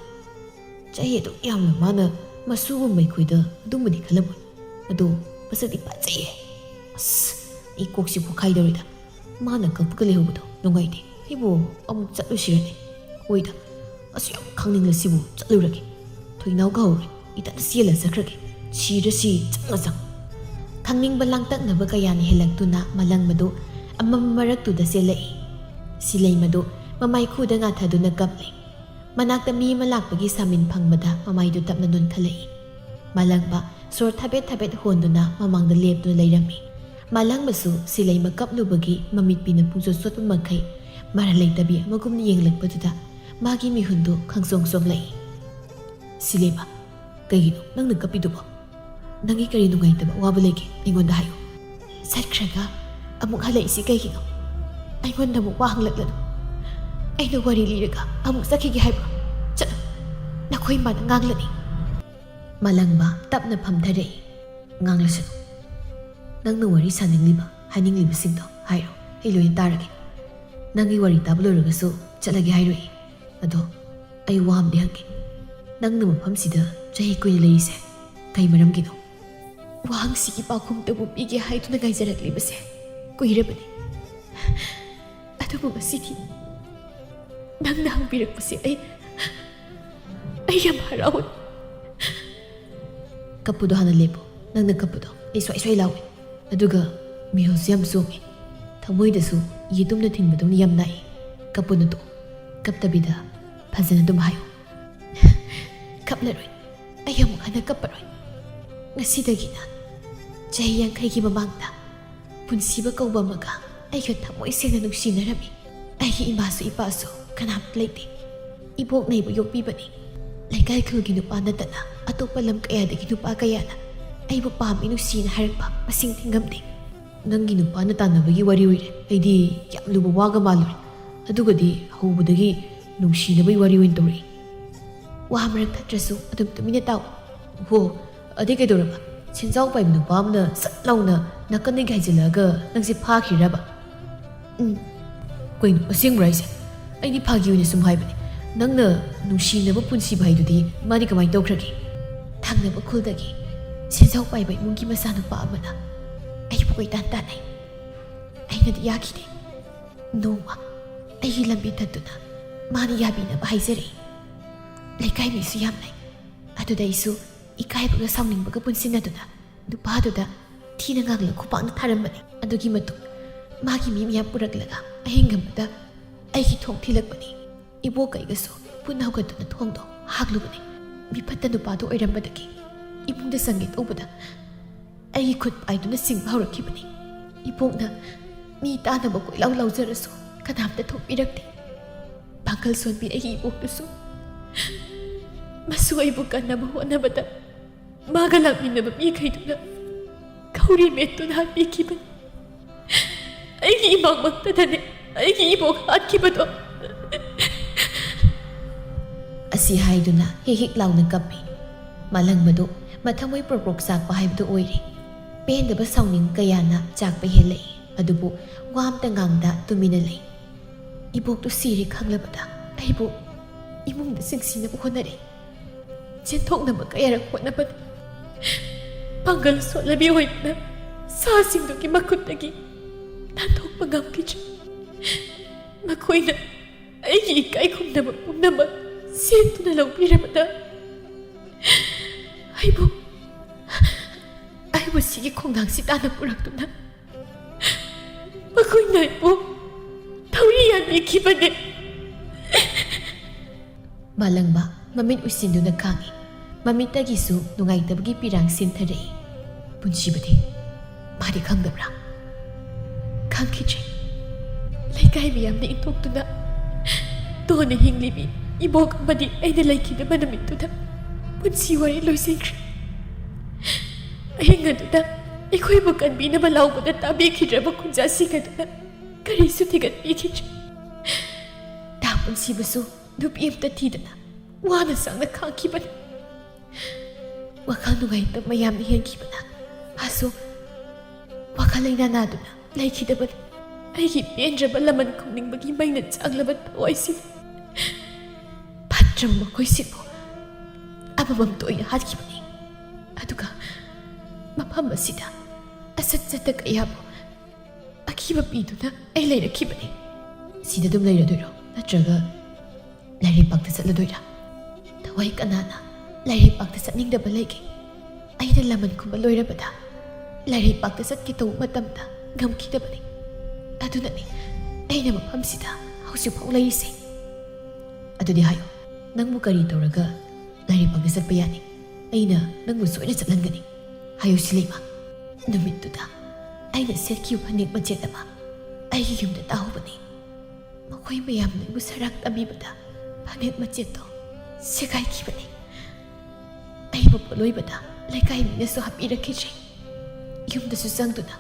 ꯆꯍꯤ ꯑꯗꯨꯛ ꯌꯥꯝꯅ ꯃꯥꯅ ꯃꯁꯨꯒꯨꯝꯕ ꯑꯩꯈꯣꯏꯗ ꯑꯗꯨꯝꯕꯗꯤ ꯈꯜꯂꯝꯃꯣꯏ꯫ ꯑꯗꯣ ꯃꯁꯛꯇꯤ ꯐꯖꯩꯌꯦ꯫ ꯑꯁ, ꯑꯩ ꯀꯣꯛꯁꯤ ꯄꯣꯛꯈꯥꯏꯗꯧꯔꯤꯗ꯫ ꯃꯥꯅ ꯀꯞꯄꯒ ꯂꯩꯍꯧꯕꯗꯣ ꯅꯨꯡꯉꯥꯏꯇꯦ꯫ ꯑꯩꯕꯨ ꯑꯃꯨꯛ ꯆꯠꯂꯨꯁꯤꯔꯅꯦ? ꯍꯣꯏꯗ, ꯑꯁꯨꯛ ꯌꯥꯝ ꯈꯪꯅꯤꯡꯂꯁꯤꯕꯨ ꯆꯠꯂꯨꯔꯒꯦ꯫ ꯊꯣꯏꯅꯥꯎ ꯀꯧꯍꯧꯔꯦ꯫ ꯏꯊꯟꯇ ꯆꯦꯜꯂ ꯆꯠꯈ꯭ꯔꯒꯦ꯫ ꯁꯤꯔꯁꯤ ꯆꯪꯉ ꯆꯪ꯫ ꯈꯪꯅꯤꯡꯕ ꯂꯥꯡꯇꯛꯅꯕ ꯀꯌꯥꯅ ꯍꯦꯜꯂꯛꯇꯨꯅ ꯃꯥꯂꯪꯕꯗꯨ ꯑꯃꯝ ꯃꯔꯛꯇꯨꯗ ꯆꯦꯜꯂꯛꯏ꯫ ꯁꯤꯂꯩꯃꯗꯨ ꯃꯃꯥꯏ ꯈꯨꯗ ꯉꯥꯊꯗꯨꯅ ꯀꯞꯂꯤ꯫ ꯃꯅꯥꯛꯇ ꯃꯤ ꯑꯃ ꯂꯥꯛꯄꯒꯤ ꯁꯥꯃꯤꯟ ꯐꯪꯕꯗ ꯃꯃꯥꯏꯗꯨ ꯇꯞꯅ ꯅꯣꯟꯈꯠꯂꯛꯏ꯫ ꯃꯥꯂꯪꯕ ꯁꯣꯔ ꯊꯕꯦꯠ ꯊꯕꯦꯠ ꯍꯣꯟꯗꯨꯅ ꯃꯃꯥꯡꯗ ꯂꯦꯞꯇꯨꯅ ꯂꯩꯔꯝꯃꯤ꯫ ꯃꯥꯂꯪꯕꯁꯨ ꯁꯤꯂꯩꯃ ꯀꯞꯂꯨꯕꯒꯤ ꯃꯃꯤꯠꯄꯤꯅ ꯄꯨꯡꯆꯣꯠ ꯆꯣꯠꯄ ꯃꯈꯩ ꯃꯔꯥꯜ ꯂꯩꯇꯕꯤ ꯑꯃꯒꯨꯝꯅ ꯌꯦꯡꯂꯛꯄꯗꯨꯗ ꯃꯥꯒꯤ ꯃꯤꯍꯨꯟꯗꯨ ꯈꯪꯆꯣꯡ ꯆꯣꯡꯂꯛꯏ꯫ ꯁꯤꯂꯩꯃ, ꯀꯩꯒꯤꯅꯣ ꯅꯪꯅ ꯀꯞꯄꯤꯗꯨꯕꯣ? ꯅꯪꯒꯤ ꯀꯔꯤ ꯅꯨꯡꯉꯥꯏꯇꯕ ꯑꯋꯥꯕ ꯂꯩꯒꯦ? ꯑꯩꯉꯣꯟꯗ ꯍꯥꯏꯌꯨ꯫ ꯆꯠꯈ꯭ꯔꯒ ꯑꯃꯨꯛ ꯍꯜꯂꯛꯏꯁꯤ ꯀꯩꯒꯤꯅꯣ? ꯑꯩꯉꯣꯟꯗ ꯑꯃꯨꯛ ꯋꯥ ꯍꯪꯂꯛꯂꯅꯨ꯫ ꯑꯩꯅ ꯋꯥꯔꯤ ꯂꯤꯔꯒ ꯑꯃꯨꯛ ꯆꯠꯈꯤꯒꯦ ꯍꯥꯏꯕ꯭ꯔꯣ? ꯆꯠꯂꯣ꯫ ꯅꯈꯣꯏ ꯏꯃꯥꯅ ꯉꯥꯡꯂꯅꯤ꯫ ꯃꯥꯂꯪꯕ ꯇꯞꯅ ꯐꯝꯊꯔꯛꯏ꯫ ꯉꯥꯡꯂꯁꯅꯨ꯫ ꯅꯪꯅ ꯋꯥꯔꯤ ꯁꯥꯅꯤꯡꯂꯤꯕ, ꯍꯥꯏꯅꯤꯡꯂꯤꯕꯁꯤꯡꯗꯣ ꯍꯥꯏꯔꯣ꯫ ꯑꯩ ꯂꯣꯏꯅ ꯇꯥꯔꯒꯦ꯫ ꯅꯪꯒꯤ ꯋꯥꯔꯤ ꯇꯥꯕ ꯂꯣꯏꯔꯒꯁꯨ ꯆꯠꯂꯒꯦ ꯍꯥꯏꯔꯣꯏ꯫ ꯑꯗꯣ ꯑꯩ ꯋꯥ ꯑꯃꯗꯤ ꯍꯪꯒꯦ꯫ ꯅꯪꯅ ꯃꯐꯝꯁꯤꯗ ꯆꯍꯤ ꯀꯨꯏꯅ ꯂꯩꯔꯤꯁꯦ ꯀꯩ ꯃꯔꯝꯒꯤꯅꯣ? ꯋꯥꯍꯪꯁꯤꯒꯤ ꯄꯥꯎꯈꯨꯝꯇꯕꯨ ꯄꯤꯒꯦ ꯍꯥꯏꯗꯨꯅ ꯉꯥꯏꯖꯔꯛꯂꯤꯕꯁꯦ ꯀꯨꯏꯔꯕꯅꯤ꯫ ꯑꯗꯨꯕꯨ ꯉꯁꯤꯗꯤ ꯅꯪꯅ ꯍꯪꯕꯤꯔꯛꯄꯁꯦ ꯑꯩ, ꯑꯩ ꯌꯥꯝ ꯍꯔꯥꯎꯏ꯫ ꯀꯞꯄꯨꯗꯣ ꯍꯥꯟꯅ ꯂꯦꯞꯄꯣ꯫ ꯅꯪꯅ ꯀꯞꯄꯗꯣ ꯑꯩ ꯁ꯭ꯋꯥꯏ ꯁ꯭ꯋꯥꯏ ꯂꯥꯎꯏ꯫ ꯑꯗꯨꯒ ꯃꯤꯍꯨꯜꯁꯨ ꯌꯥꯝ ꯆꯣꯡꯉꯤ꯫ ꯊꯃꯣꯏꯗꯁꯨ ꯌꯦꯇꯨꯝꯅ ꯊꯤꯟꯕꯗꯧꯅ ꯌꯥꯝ ꯅꯥꯏ꯫ ꯀꯞꯄꯨꯅꯨ ꯇꯣꯛꯑꯣ꯫ ꯀꯞꯇꯕꯤꯗ ꯐꯖꯅ ꯑꯗꯨꯝ ꯍꯥꯏꯌꯨ꯫ ꯀꯞꯂꯔꯣꯏ꯫ ꯑꯩ ꯑꯃꯨꯛ ꯍꯟꯅ ꯀꯞꯄꯔꯣꯏ꯫ ꯉꯁꯤꯗꯒꯤꯅ ꯆꯍꯤ ꯌꯥꯡꯈꯩꯒꯤ ꯃꯃꯥꯡꯗ ꯄꯨꯟꯁꯤꯕ ꯀꯧꯕ ꯑꯃꯒ ꯑꯩꯒ ꯊꯃꯣꯏ ꯁꯦꯡꯅ ꯅꯨꯡꯁꯤꯅꯔꯝꯃꯤ꯫ ꯑꯩꯒꯤ ꯏꯃꯥꯁꯨ ꯏꯄꯥꯁꯨ ꯀꯅꯥꯝꯇ ꯂꯩꯇꯦ꯫ ꯏꯕꯣꯛꯅ ꯑꯩꯕꯨ ꯌꯣꯛꯄꯤꯕꯅꯤ꯫ ꯂꯩꯀꯥꯏ ꯈꯨꯜꯒꯤ ꯅꯨꯄꯥ ꯅꯠꯇꯅ ꯑꯇꯣꯞꯄ ꯂꯝ ꯀꯌꯥꯗꯒꯤ ꯅꯨꯄꯥ ꯀꯌꯥꯅ ꯑꯩꯕꯨ ꯄꯥꯝꯃꯤ, ꯅꯨꯡꯁꯤꯅ ꯍꯥꯏꯔꯛꯄ ꯃꯁꯤꯡ ꯊꯤꯉꯝꯗꯦ꯫ ꯅꯪꯒꯤ ꯅꯨꯄꯥꯅ ꯇꯥꯟꯅꯕꯒꯤ ꯋꯥꯔꯤ ꯑꯣꯏꯔꯦ꯫ ꯑꯩꯗꯤ ꯌꯥꯝ ꯂꯨꯕ ꯋꯥꯒ ꯃꯥꯜꯂꯨꯔꯦ꯫ ꯑꯗꯨꯒꯗꯤ ꯍꯧꯕꯗꯒꯤ ꯅꯨꯡꯁꯤꯅꯕꯒꯤ ꯋꯥꯔꯤ ꯑꯣꯏꯅ ꯇꯧꯔꯛꯏ꯫ ꯋꯥ ꯃꯔꯛ ꯊꯠꯇ꯭ꯔꯁꯨ ꯑꯗꯨꯝ ꯇꯨꯃꯤꯟꯅ ꯇꯥꯎ꯫ ꯍꯣ, ꯑꯗꯩ ꯀꯩꯗꯧꯔꯕ? ꯁꯦꯟꯖꯥꯎ ꯄꯥꯏꯕ ꯅꯨꯄꯥ ꯑꯃꯅ ꯁꯠ ꯂꯥꯎꯅ ꯅꯥꯀꯟꯗꯒꯤ ꯍꯥꯏꯖꯤꯜꯂꯛꯑꯒ ꯅꯪꯁꯦ ꯐꯥꯈꯤꯔꯕ? ꯎꯝ꯫ ꯀꯩꯅꯣ, ꯑꯁꯦꯡꯕ꯭ꯔꯥ ꯍꯥꯏꯁꯦ? ꯑꯩꯗꯤ ꯐꯥꯒꯤ ꯑꯣꯏꯅ ꯁꯨꯝ ꯍꯥꯏꯕꯅꯦ꯫ ꯅꯪꯅ ꯅꯨꯡꯁꯤꯅꯕ ꯄꯨꯟꯁꯤꯕ ꯍꯥꯏꯗꯨꯗꯤ ꯃꯥꯗꯤ ꯀꯃꯥꯏꯅ ꯇꯧꯈ꯭ꯔꯒꯦ? ꯊꯪꯅꯕ ꯈꯨꯜꯗꯒꯤ ꯁꯦꯟꯖꯥꯎ ꯄꯥꯏꯕ ꯏꯃꯨꯡꯒꯤ ꯃꯆꯥꯅꯨꯄꯥ ꯑꯃꯅ ꯑꯩꯕꯨ ꯀꯣꯏꯇꯥꯟ ꯇꯥꯟꯅꯩ꯫ ꯑꯩꯅꯗꯤ ꯌꯥꯈꯤꯗꯦ꯫ ꯅꯣꯡꯃ ꯑꯩꯒꯤ ꯂꯝꯕꯤ ꯊꯠꯇꯨꯅ ꯃꯥꯅ ꯌꯥꯕꯤꯅꯕ ꯍꯥꯏꯖꯔꯛꯏ꯫ ꯂꯩꯀꯥꯏ ꯃꯤꯁꯨ ꯌꯥꯝ ꯂꯩ꯫ ꯑꯗꯨꯗ ꯑꯩꯁꯨ ꯏꯀꯥꯏꯕꯒ ꯁꯥꯎꯅꯤꯡꯕꯒ ꯄꯨꯟꯁꯤꯟꯅꯗꯨꯅ ꯅꯨꯄꯥꯗꯨꯗ ꯊꯤꯅ ꯉꯥꯡꯂꯒ ꯈꯨꯄꯥꯛꯅ ꯊꯥꯔꯝꯕꯅꯤ꯫ ꯑꯗꯨꯒꯤ ꯃꯇꯨꯡ ꯃꯥꯒꯤ ꯃꯤ ꯃꯌꯥꯝ ꯄꯨꯔꯛꯂꯒ ꯑꯍꯤꯡ ꯑꯃꯗ ꯑꯩꯒꯤ ꯊꯣꯡ ꯊꯤꯜꯂꯛꯄꯅꯤ꯫ ꯏꯕꯣꯛ ꯀꯩꯒꯁꯨ ꯄꯨꯟꯅ ꯍꯧꯒꯠꯇꯨꯅ ꯊꯣꯡꯗꯣ ꯍꯥꯡꯂꯨꯕꯅꯤ꯫ ꯃꯤꯐꯠꯇ ꯅꯨꯄꯥꯗꯨ ꯑꯣꯏꯔꯝꯕꯗꯒꯤ ꯏꯃꯨꯡꯗ ꯆꯪꯒꯦ ꯇꯧꯕꯗ ꯑꯩꯒꯤ ꯈꯨꯠ ꯄꯥꯏꯗꯨꯅ ꯆꯤꯡꯕ ꯍꯧꯔꯛꯈꯤꯕꯅꯤ꯫ ꯏꯕꯣꯛꯅ ꯃꯤ ꯇꯥꯅꯕ ꯀꯣꯏꯂꯥꯎ ꯂꯥꯎꯖꯔꯁꯨ ꯀꯅꯥꯝꯇ ꯊꯣꯛꯄꯤꯔꯛꯇꯦ꯫ ꯄꯥꯡꯒꯜ ꯁꯣꯟꯕꯤ ꯑꯩꯒꯤ ꯏꯕꯣꯛꯇꯨꯁꯨ ꯃꯁꯨ ꯑꯩꯕꯨ ꯀꯟꯅꯕ ꯍꯣꯠꯅꯕꯗ ꯃꯥꯒ ꯂꯥꯛꯃꯤꯟꯅꯕ ꯃꯤꯈꯩꯗꯨꯅ ꯈꯧꯔꯤ ꯃꯦꯠꯇꯨꯅ ꯍꯥꯠꯄꯤꯈꯤꯕꯅꯤ꯫ ꯑꯩꯒꯤ ꯏꯃꯥꯃꯛꯇꯗꯅꯦ ꯑꯩꯒꯤ ꯏꯕꯣꯛ ꯍꯥꯠꯈꯤꯕꯗꯣ꯫ ꯑꯁꯤ ꯍꯥꯏꯗꯨꯅ ꯍꯤꯛ ꯍꯤꯛ ꯂꯥꯎꯅ ꯀꯞꯄꯤ꯫ ꯃꯥꯂꯪꯕꯗꯨ ꯃꯊꯃꯣꯏ ꯄ꯭ꯔꯣꯛ ꯄ꯭ꯔꯣꯛ ꯆꯥꯛꯄ ꯍꯥꯏꯕꯗꯨ ꯑꯣꯏꯔꯦ꯫ ꯄꯦꯟꯗꯕ ꯁꯥꯎꯅꯤꯡ ꯀꯌꯥꯅ ꯆꯥꯛꯄ ꯍꯦꯜꯂꯛꯏ꯫ ꯑꯗꯨꯕꯨ ꯋꯥ ꯑꯝꯇ ꯉꯥꯡꯗ ꯇꯨꯃꯤꯟꯅ ꯂꯩ꯫ ꯏꯕꯣꯛꯇꯨ ꯁꯤꯔꯦ ꯈꯪꯂꯕꯗ ꯑꯩꯕꯨ ꯏꯃꯨꯡꯗ ꯆꯤꯡꯁꯤꯟꯅꯕ ꯍꯣꯠꯅꯔꯦ꯫ ꯆꯦꯟꯊꯣꯛꯅꯕ ꯀꯌꯥꯔꯛ ꯍꯣꯠꯅꯕꯗ ꯄꯥꯡꯒꯜ ꯁꯣꯜꯂꯕꯤ ꯑꯣꯏꯕꯅ ꯁꯥꯁꯤꯡꯗꯨꯒꯤ ꯃꯈꯨꯠꯇꯒꯤ ꯅꯥꯟꯊꯣꯛꯄ ꯉꯝꯈꯤꯗ꯭ꯔꯦ꯫ ꯃꯈꯣꯏꯅ ꯑꯩꯒꯤ ꯏꯀꯥꯏ ꯈꯨꯝꯅꯕ ꯄꯨꯝꯅꯃꯛ ꯁꯦꯠꯇꯨꯅ ꯂꯧꯕꯤꯔꯕꯗ ꯑꯩꯕꯨ ꯑꯩꯕꯨ ꯁꯤꯒꯤ ꯈꯣꯡꯅꯥꯡꯁꯤ ꯇꯥꯟꯅ ꯄꯨꯔꯛꯇꯨꯅ ꯃꯈꯣꯏꯅ ꯑꯩꯕꯨ ꯊꯧꯔꯤ ꯌꯥꯟꯕꯤꯈꯤꯕꯅꯦ꯫ ꯃꯥꯂꯪꯕ ꯃꯃꯤꯠ ꯎꯏꯁꯤꯟꯗꯨꯅ ꯈꯥꯡꯉꯤ꯫ ꯃꯃꯤꯠꯇꯒꯤꯁꯨ ꯅꯨꯡꯉꯥꯏꯇꯕꯒꯤ ꯄꯤꯔꯥꯡ ꯁꯤꯟꯊꯔꯛꯏ꯫ ꯄꯨꯟꯁꯤꯕꯗꯤ ꯃꯥꯗꯤ ꯈꯪꯗꯕ꯭ꯔꯥ? ꯈꯪꯈꯤꯗ꯭ꯔꯦ꯫ ꯂꯩꯀꯥꯏ ꯃꯤꯌꯥꯝꯅ ꯏꯟꯊꯣꯛꯇꯨꯅ ꯇꯣꯟꯅ ꯍꯤꯡꯂꯤꯕꯤ ꯏꯕꯣꯛ ꯑꯃꯗꯤ ꯑꯩꯅ ꯂꯩꯈꯤꯗꯕ ꯅꯨꯃꯤꯠꯇꯨꯗ ꯄꯨꯟꯁꯤ ꯋꯥꯔꯤ ꯂꯣꯏꯁꯤꯟꯈ꯭ꯔꯦ꯫ ꯑꯍꯤꯡ ꯑꯗꯨꯗ ꯑꯩꯈꯣꯏꯕꯨ ꯀꯟꯕꯤꯅꯕ ꯂꯥꯎꯕꯗ ꯇꯥꯕꯤꯈꯤꯗ꯭ꯔꯕ ꯈꯨꯟꯖꯥꯁꯤꯡ ꯑꯗꯨꯅ ꯀꯔꯤꯁꯨ ꯊꯤꯒꯠꯄꯤꯈꯤꯗ꯭ꯔꯦ꯫ ꯇꯥ ꯄꯨꯟꯁꯤꯕꯁꯨ ꯅꯨꯄꯤ ꯑꯃꯠꯇ ꯊꯤꯗꯅ ꯋꯥꯅ ꯁꯪꯅ ꯈꯥꯡꯈꯤꯕꯅꯤ꯫ ꯋꯥꯈꯜ ꯅꯨꯡꯉꯥꯏꯇꯕ ꯃꯌꯥꯝꯅ ꯍꯦꯟꯈꯤꯕꯅ ꯃꯥꯁꯨ ꯋꯥꯈꯜ ꯂꯩꯅꯥ ꯅꯥꯗꯨꯅ ꯂꯩꯈꯤꯗꯕꯅꯤ꯫ ꯑꯩꯒꯤ ꯄꯦꯟꯗ꯭ꯔꯕ ꯂꯃꯟ ꯈꯨꯝꯅꯤꯡꯕꯒꯤ ꯃꯩꯅ ꯆꯥꯛꯂꯕ ꯊꯋꯥꯏꯁꯤꯕꯨ ꯐꯠꯇ꯭ꯔꯕ ꯃꯈꯣꯏꯁꯤꯕꯨ ꯑꯃꯃꯝꯇ ꯑꯣꯏꯅ ꯍꯥꯠꯈꯤꯕꯅꯤ꯫ ꯑꯗꯨꯒ ꯃꯐꯝ ꯑꯁꯤꯗ ꯑꯁꯠ ꯆꯠꯇ ꯀꯌꯥꯕꯨ ꯑꯀꯤꯕ ꯄꯤꯗꯨꯅ ꯑꯩ ꯂꯩꯔꯛꯈꯤꯕꯅꯤ꯫ ꯁꯤꯗ ꯑꯗꯨꯝ ꯂꯩꯔꯗꯣꯏꯔꯣ? ꯅꯠꯇ꯭ꯔꯒ ꯂꯥꯏꯔꯩꯄꯥꯛꯇ ꯆꯠꯂꯗꯣꯏꯔꯥ? ꯊꯋꯥꯏ ꯀꯅꯥꯅ ꯂꯥꯏꯔꯩꯄꯥꯛꯇ ꯆꯠꯅꯤꯡꯗꯕ ꯂꯩꯒꯦ? ꯑꯩꯅ ꯂꯃꯟ ꯈꯨꯝꯕ ꯂꯣꯏꯔꯕꯗ ꯂꯥꯏꯔꯩꯄꯥꯛꯇ ꯆꯠꯀꯦ ꯇꯧꯕ ꯃꯇꯝꯗ ꯉꯝꯈꯤꯗꯕꯅꯤ꯫ ꯑꯗꯨꯅꯅꯤ ꯑꯩꯅ ꯃꯐꯝꯁꯤꯗ ꯍꯧꯖꯤꯛꯐꯥꯎ ꯂꯩꯔꯤꯁꯦ꯫ ꯑꯗꯨꯗꯤ ꯍꯥꯏꯌꯣ, ꯅꯪꯕꯨ ꯀꯔꯤ ꯇꯧꯔꯒ ꯂꯥꯏꯔꯩꯄꯥꯛꯇ ꯆꯠꯄ ꯌꯥꯅꯤ? ꯑꯩꯅ ꯅꯪꯕꯨ ꯁꯣꯏꯅ ꯆꯠꯍꯟꯒꯅꯤ꯫ ꯍꯥꯏꯌꯨ ꯁꯤꯂꯩꯃ, ꯅꯨꯃꯤꯠꯇꯨꯗ ꯑꯩꯅ ꯁꯦꯠꯈꯤꯕ ꯐꯅꯦꯛ ꯃꯆꯦꯠ ꯑꯃ ꯑꯩꯒꯤ ꯌꯨꯝꯗ ꯇꯥꯍꯧꯕꯅꯤ꯫ ꯃꯈꯣꯏ ꯃꯌꯥꯝꯅ ꯑꯩꯕꯨ ꯁꯔꯥꯛ ꯇꯝꯕꯤꯕꯗ ꯐꯅꯦꯛ ꯃꯆꯦꯠꯇꯣ ꯁꯦꯒꯥꯏꯈꯤꯕꯅꯤ꯫ ꯑꯩꯕꯨ ꯄꯣꯠꯂꯣꯏꯕꯗ ꯂꯩꯀꯥꯏ ꯃꯤꯅꯁꯨ ꯍꯥꯞꯄꯤꯔꯛꯈꯤꯗ꯭ꯔꯦ꯫ ꯌꯨꯝꯗꯁꯨ ꯆꯪꯗꯨꯅ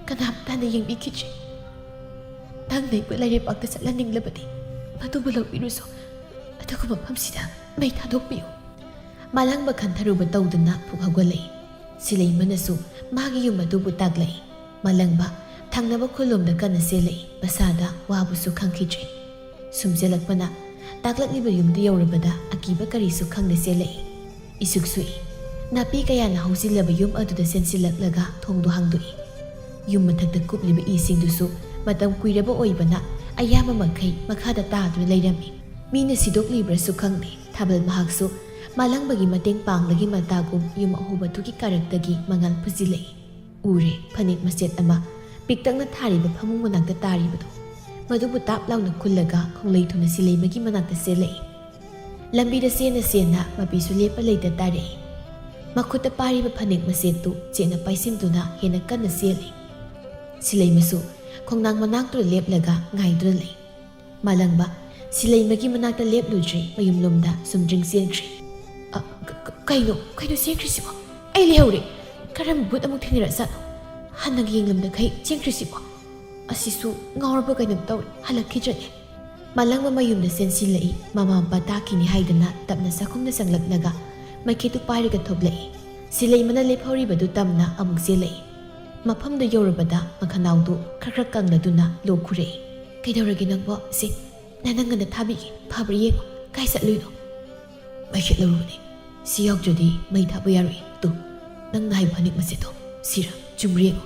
ꯀꯅꯥꯝꯇꯅ ꯌꯦꯡꯕꯤꯈꯤꯗ꯭ꯔꯦ꯫ ꯅꯪꯅ ꯑꯩꯕꯨ ꯂꯥꯏꯔꯩꯄꯥꯛꯇ ꯆꯠꯍꯟꯅꯤꯡꯂꯕꯗꯤ ꯃꯗꯨꯕꯨ ꯂꯧꯕꯤꯔꯨꯁꯨ, ꯑꯗꯨꯒ ꯃꯐꯝꯁꯤꯗ ꯃꯩ ꯊꯥꯗꯣꯛꯄꯤꯌꯨ꯫ ꯃꯥꯂꯪꯕ ꯈꯟꯊꯔꯨꯕ ꯇꯧꯗꯅ ꯐꯨꯛ ꯍꯧꯒꯠꯂꯛꯏ꯫ ꯁꯤꯂꯩꯃꯅꯁꯨ ꯃꯥꯒꯤ ꯌꯨꯝ ꯑꯗꯨꯕꯨ ꯇꯥꯛꯂꯛꯏ꯫ ꯃꯥꯂꯪꯕ ꯊꯪꯅꯕ ꯈꯨꯜꯂꯣꯝꯗ ꯀꯟꯅ ꯆꯦꯜꯂꯛꯏ꯫ ꯃꯁꯥꯗ ꯋꯥꯕꯁꯨ ꯈꯪꯈꯤꯗ꯭ꯔꯦ꯫ ꯁꯨꯝ ꯆꯦꯜꯂꯛꯄꯅ ꯇꯥꯛꯂꯛꯂꯤꯕ ꯌꯨꯝꯗꯨ ꯌꯧꯔꯕꯗ ꯑꯀꯤꯕ ꯀꯔꯤꯁꯨ ꯈꯪꯗ ꯆꯦꯜꯂꯛꯏ꯫ ꯏꯁꯨꯛ ꯁꯨꯛꯏ꯫ ꯅꯥꯄꯤ ꯀꯌꯥꯅ ꯍꯧꯖꯤꯜꯂꯕ ꯌꯨꯝ ꯑꯗꯨꯗ ꯆꯦꯟꯁꯤꯜꯂꯛꯂꯒ ꯊꯣꯡꯗꯨ ꯍꯥꯡꯗꯣꯛꯏ꯫ ꯌꯨꯝ ꯃꯊꯛꯇ ꯀꯨꯞꯂꯤꯕ ꯏꯁꯤꯡꯗꯨꯁꯨ ꯃꯇꯝ ꯀꯨꯏꯔꯕ ꯑꯣꯏꯕꯅ ꯑꯌꯥꯝꯕ ꯃꯈꯩ ꯃꯈꯥꯗ ꯇꯥꯗꯨꯅ ꯂꯩꯔꯝꯃꯤ꯫ ꯃꯤꯅ ꯁꯤꯗꯣꯛꯂꯤꯕ꯭ꯔꯥꯁꯨ ꯈꯪꯗꯦ, ꯊꯥꯕꯜ ꯃꯍꯥꯛꯁꯨ ꯃꯥꯂꯪꯕꯒꯤ ꯃꯇꯦꯡ ꯄꯥꯡꯕꯒꯤ ꯃꯇꯥꯒꯨꯝ ꯌꯨꯝ ꯑꯍꯧꯕꯗꯨꯒꯤ ꯀꯥꯔꯛꯇꯒꯤ ꯃꯉꯥꯜ ꯐꯨꯖꯤꯜꯂꯛꯏ꯫ ꯎꯔꯦ, ꯐꯅꯦꯛ ꯃꯆꯦꯠ ꯑꯃ ꯄꯤꯛꯇꯛꯅ ꯊꯥꯔꯤꯕ ꯐꯃꯨꯡ ꯃꯅꯥꯛꯇ ꯇꯥꯔꯤꯕꯗꯨ꯫ ꯃꯗꯨꯕꯨ ꯇꯥꯞ ꯂꯥꯎꯅ ꯈꯨꯜꯂꯒ ꯈꯣꯡꯂꯩ ꯊꯨꯅ ꯁꯤꯂꯩꯃꯒꯤ ꯃꯅꯥꯛꯇ ꯆꯦꯜꯂꯛꯏ꯫ ꯂꯝꯕꯤꯗ ꯆꯦꯟꯅ ꯆꯦꯟꯅ ꯃꯄꯤꯁꯨ ꯂꯦꯞꯄ ꯂꯩꯇ ꯇꯥꯔꯛꯏ꯫ ꯃꯈꯨꯠꯇ ꯄꯥꯏꯔꯤꯕ ꯐꯅꯦꯛ ꯃꯆꯦꯠꯇꯨ ꯆꯦꯠꯅ ꯄꯥꯏꯁꯤꯟꯗꯨꯅ ꯍꯦꯟꯅ ꯀꯟꯅ ꯆꯦꯜꯂꯤ꯫ ꯁꯤꯂꯩꯃꯁꯨ ꯈꯣꯡꯅꯥꯡ ꯃꯅꯥꯛꯇꯨꯗ ꯂꯦꯞꯂꯒ ꯉꯥꯏꯗꯨꯅ ꯂꯩ꯫ ꯃꯥꯂꯪꯕ ꯁꯤꯂꯩꯃꯒꯤ ꯃꯅꯥꯛꯇ ꯂꯦꯞꯂꯨꯗ꯭ꯔꯦ, ꯃꯌꯨꯝꯂꯣꯝꯗ ꯁꯨꯝꯗ꯭ꯔꯤꯡ ꯆꯦꯟꯈ꯭ꯔꯦ꯫ "ꯑ, ꯀ-, ꯀ-, ꯀꯩꯅꯣ? ꯀꯩꯅꯣ ꯆꯦꯟꯈ꯭ꯔꯤꯁꯤꯕꯣ? ꯑꯩ ꯂꯩꯍꯧꯔꯦ꯫ ꯀꯔꯝꯕ ꯚꯨꯠ ꯑꯃꯨꯛ ꯊꯦꯡꯅꯔꯛꯑꯖꯥꯠꯅꯣ?" ꯍꯟꯅꯒ ꯌꯦꯡꯂꯝꯗꯈꯩ ꯆꯦꯟꯈ꯭ꯔꯤꯁꯤꯕꯣ? ꯑꯁꯤꯁꯨ ꯉꯥꯎꯔꯕ ꯀꯩꯅꯣꯝ ꯇꯧꯔꯦ, ꯍꯜꯂꯛꯈꯤꯗ꯭ꯔꯅꯦ? ꯃꯥꯂꯪꯕ ꯃꯌꯨꯝꯗ ꯆꯦꯟꯁꯤꯜꯂꯛꯏ꯫ ꯃꯃꯥ ꯃꯄꯥ ꯇꯥꯈꯤꯅꯤ ꯍꯥꯏꯗꯅ ꯇꯞꯅ ꯆꯥꯛꯈꯨꯝꯗ ꯆꯪꯂꯛꯂꯒ ꯃꯩꯈꯦꯠꯇꯨ ꯄꯥꯏꯔꯒ ꯊꯣꯛꯂꯛꯏ꯫ ꯁꯤꯂꯩꯃꯅ ꯂꯦꯞꯍꯧꯔꯤꯕꯗꯨ ꯇꯝꯅ ꯑꯃꯨꯛ ꯆꯦꯜꯂꯛꯏ꯫ ꯃꯐꯝꯗꯨ ꯌꯧꯔꯕꯗ ꯃꯈꯅꯥꯎꯗꯨ ꯈꯔ ꯈꯔ ꯀꯪꯂꯗꯨꯅ ꯂꯣꯛ ꯈꯨꯔꯛꯏ꯫ "ꯀꯩꯗꯧꯔꯒꯦ ꯅꯪꯕꯣ? ꯁꯦ, ꯅ-, ꯅꯪ ꯉꯟꯅ ꯊꯥꯕꯤꯒꯦ꯫ ꯐꯕ꯭ꯔꯥ ꯌꯦꯡꯉꯣ꯫ ꯀꯥꯏ ꯆꯠꯂꯨꯏꯅꯣ?" "ꯃꯩꯈꯦꯠ ꯂꯧꯔꯨꯕꯅꯦ꯫ ꯁꯤ ꯌꯥꯎꯗ꯭ꯔꯗꯤ ꯃꯩ ꯊꯥꯕ ꯌꯥꯔꯣꯏ꯫ ꯇꯨ, ꯅꯪꯅ ꯍꯥꯏꯕ ꯐꯅꯦꯛ ꯃꯆꯦꯠꯇꯣ ꯁꯤꯔꯥ? ꯆꯨꯝꯕ꯭ꯔꯥ ꯌꯦꯡꯉꯣ꯫"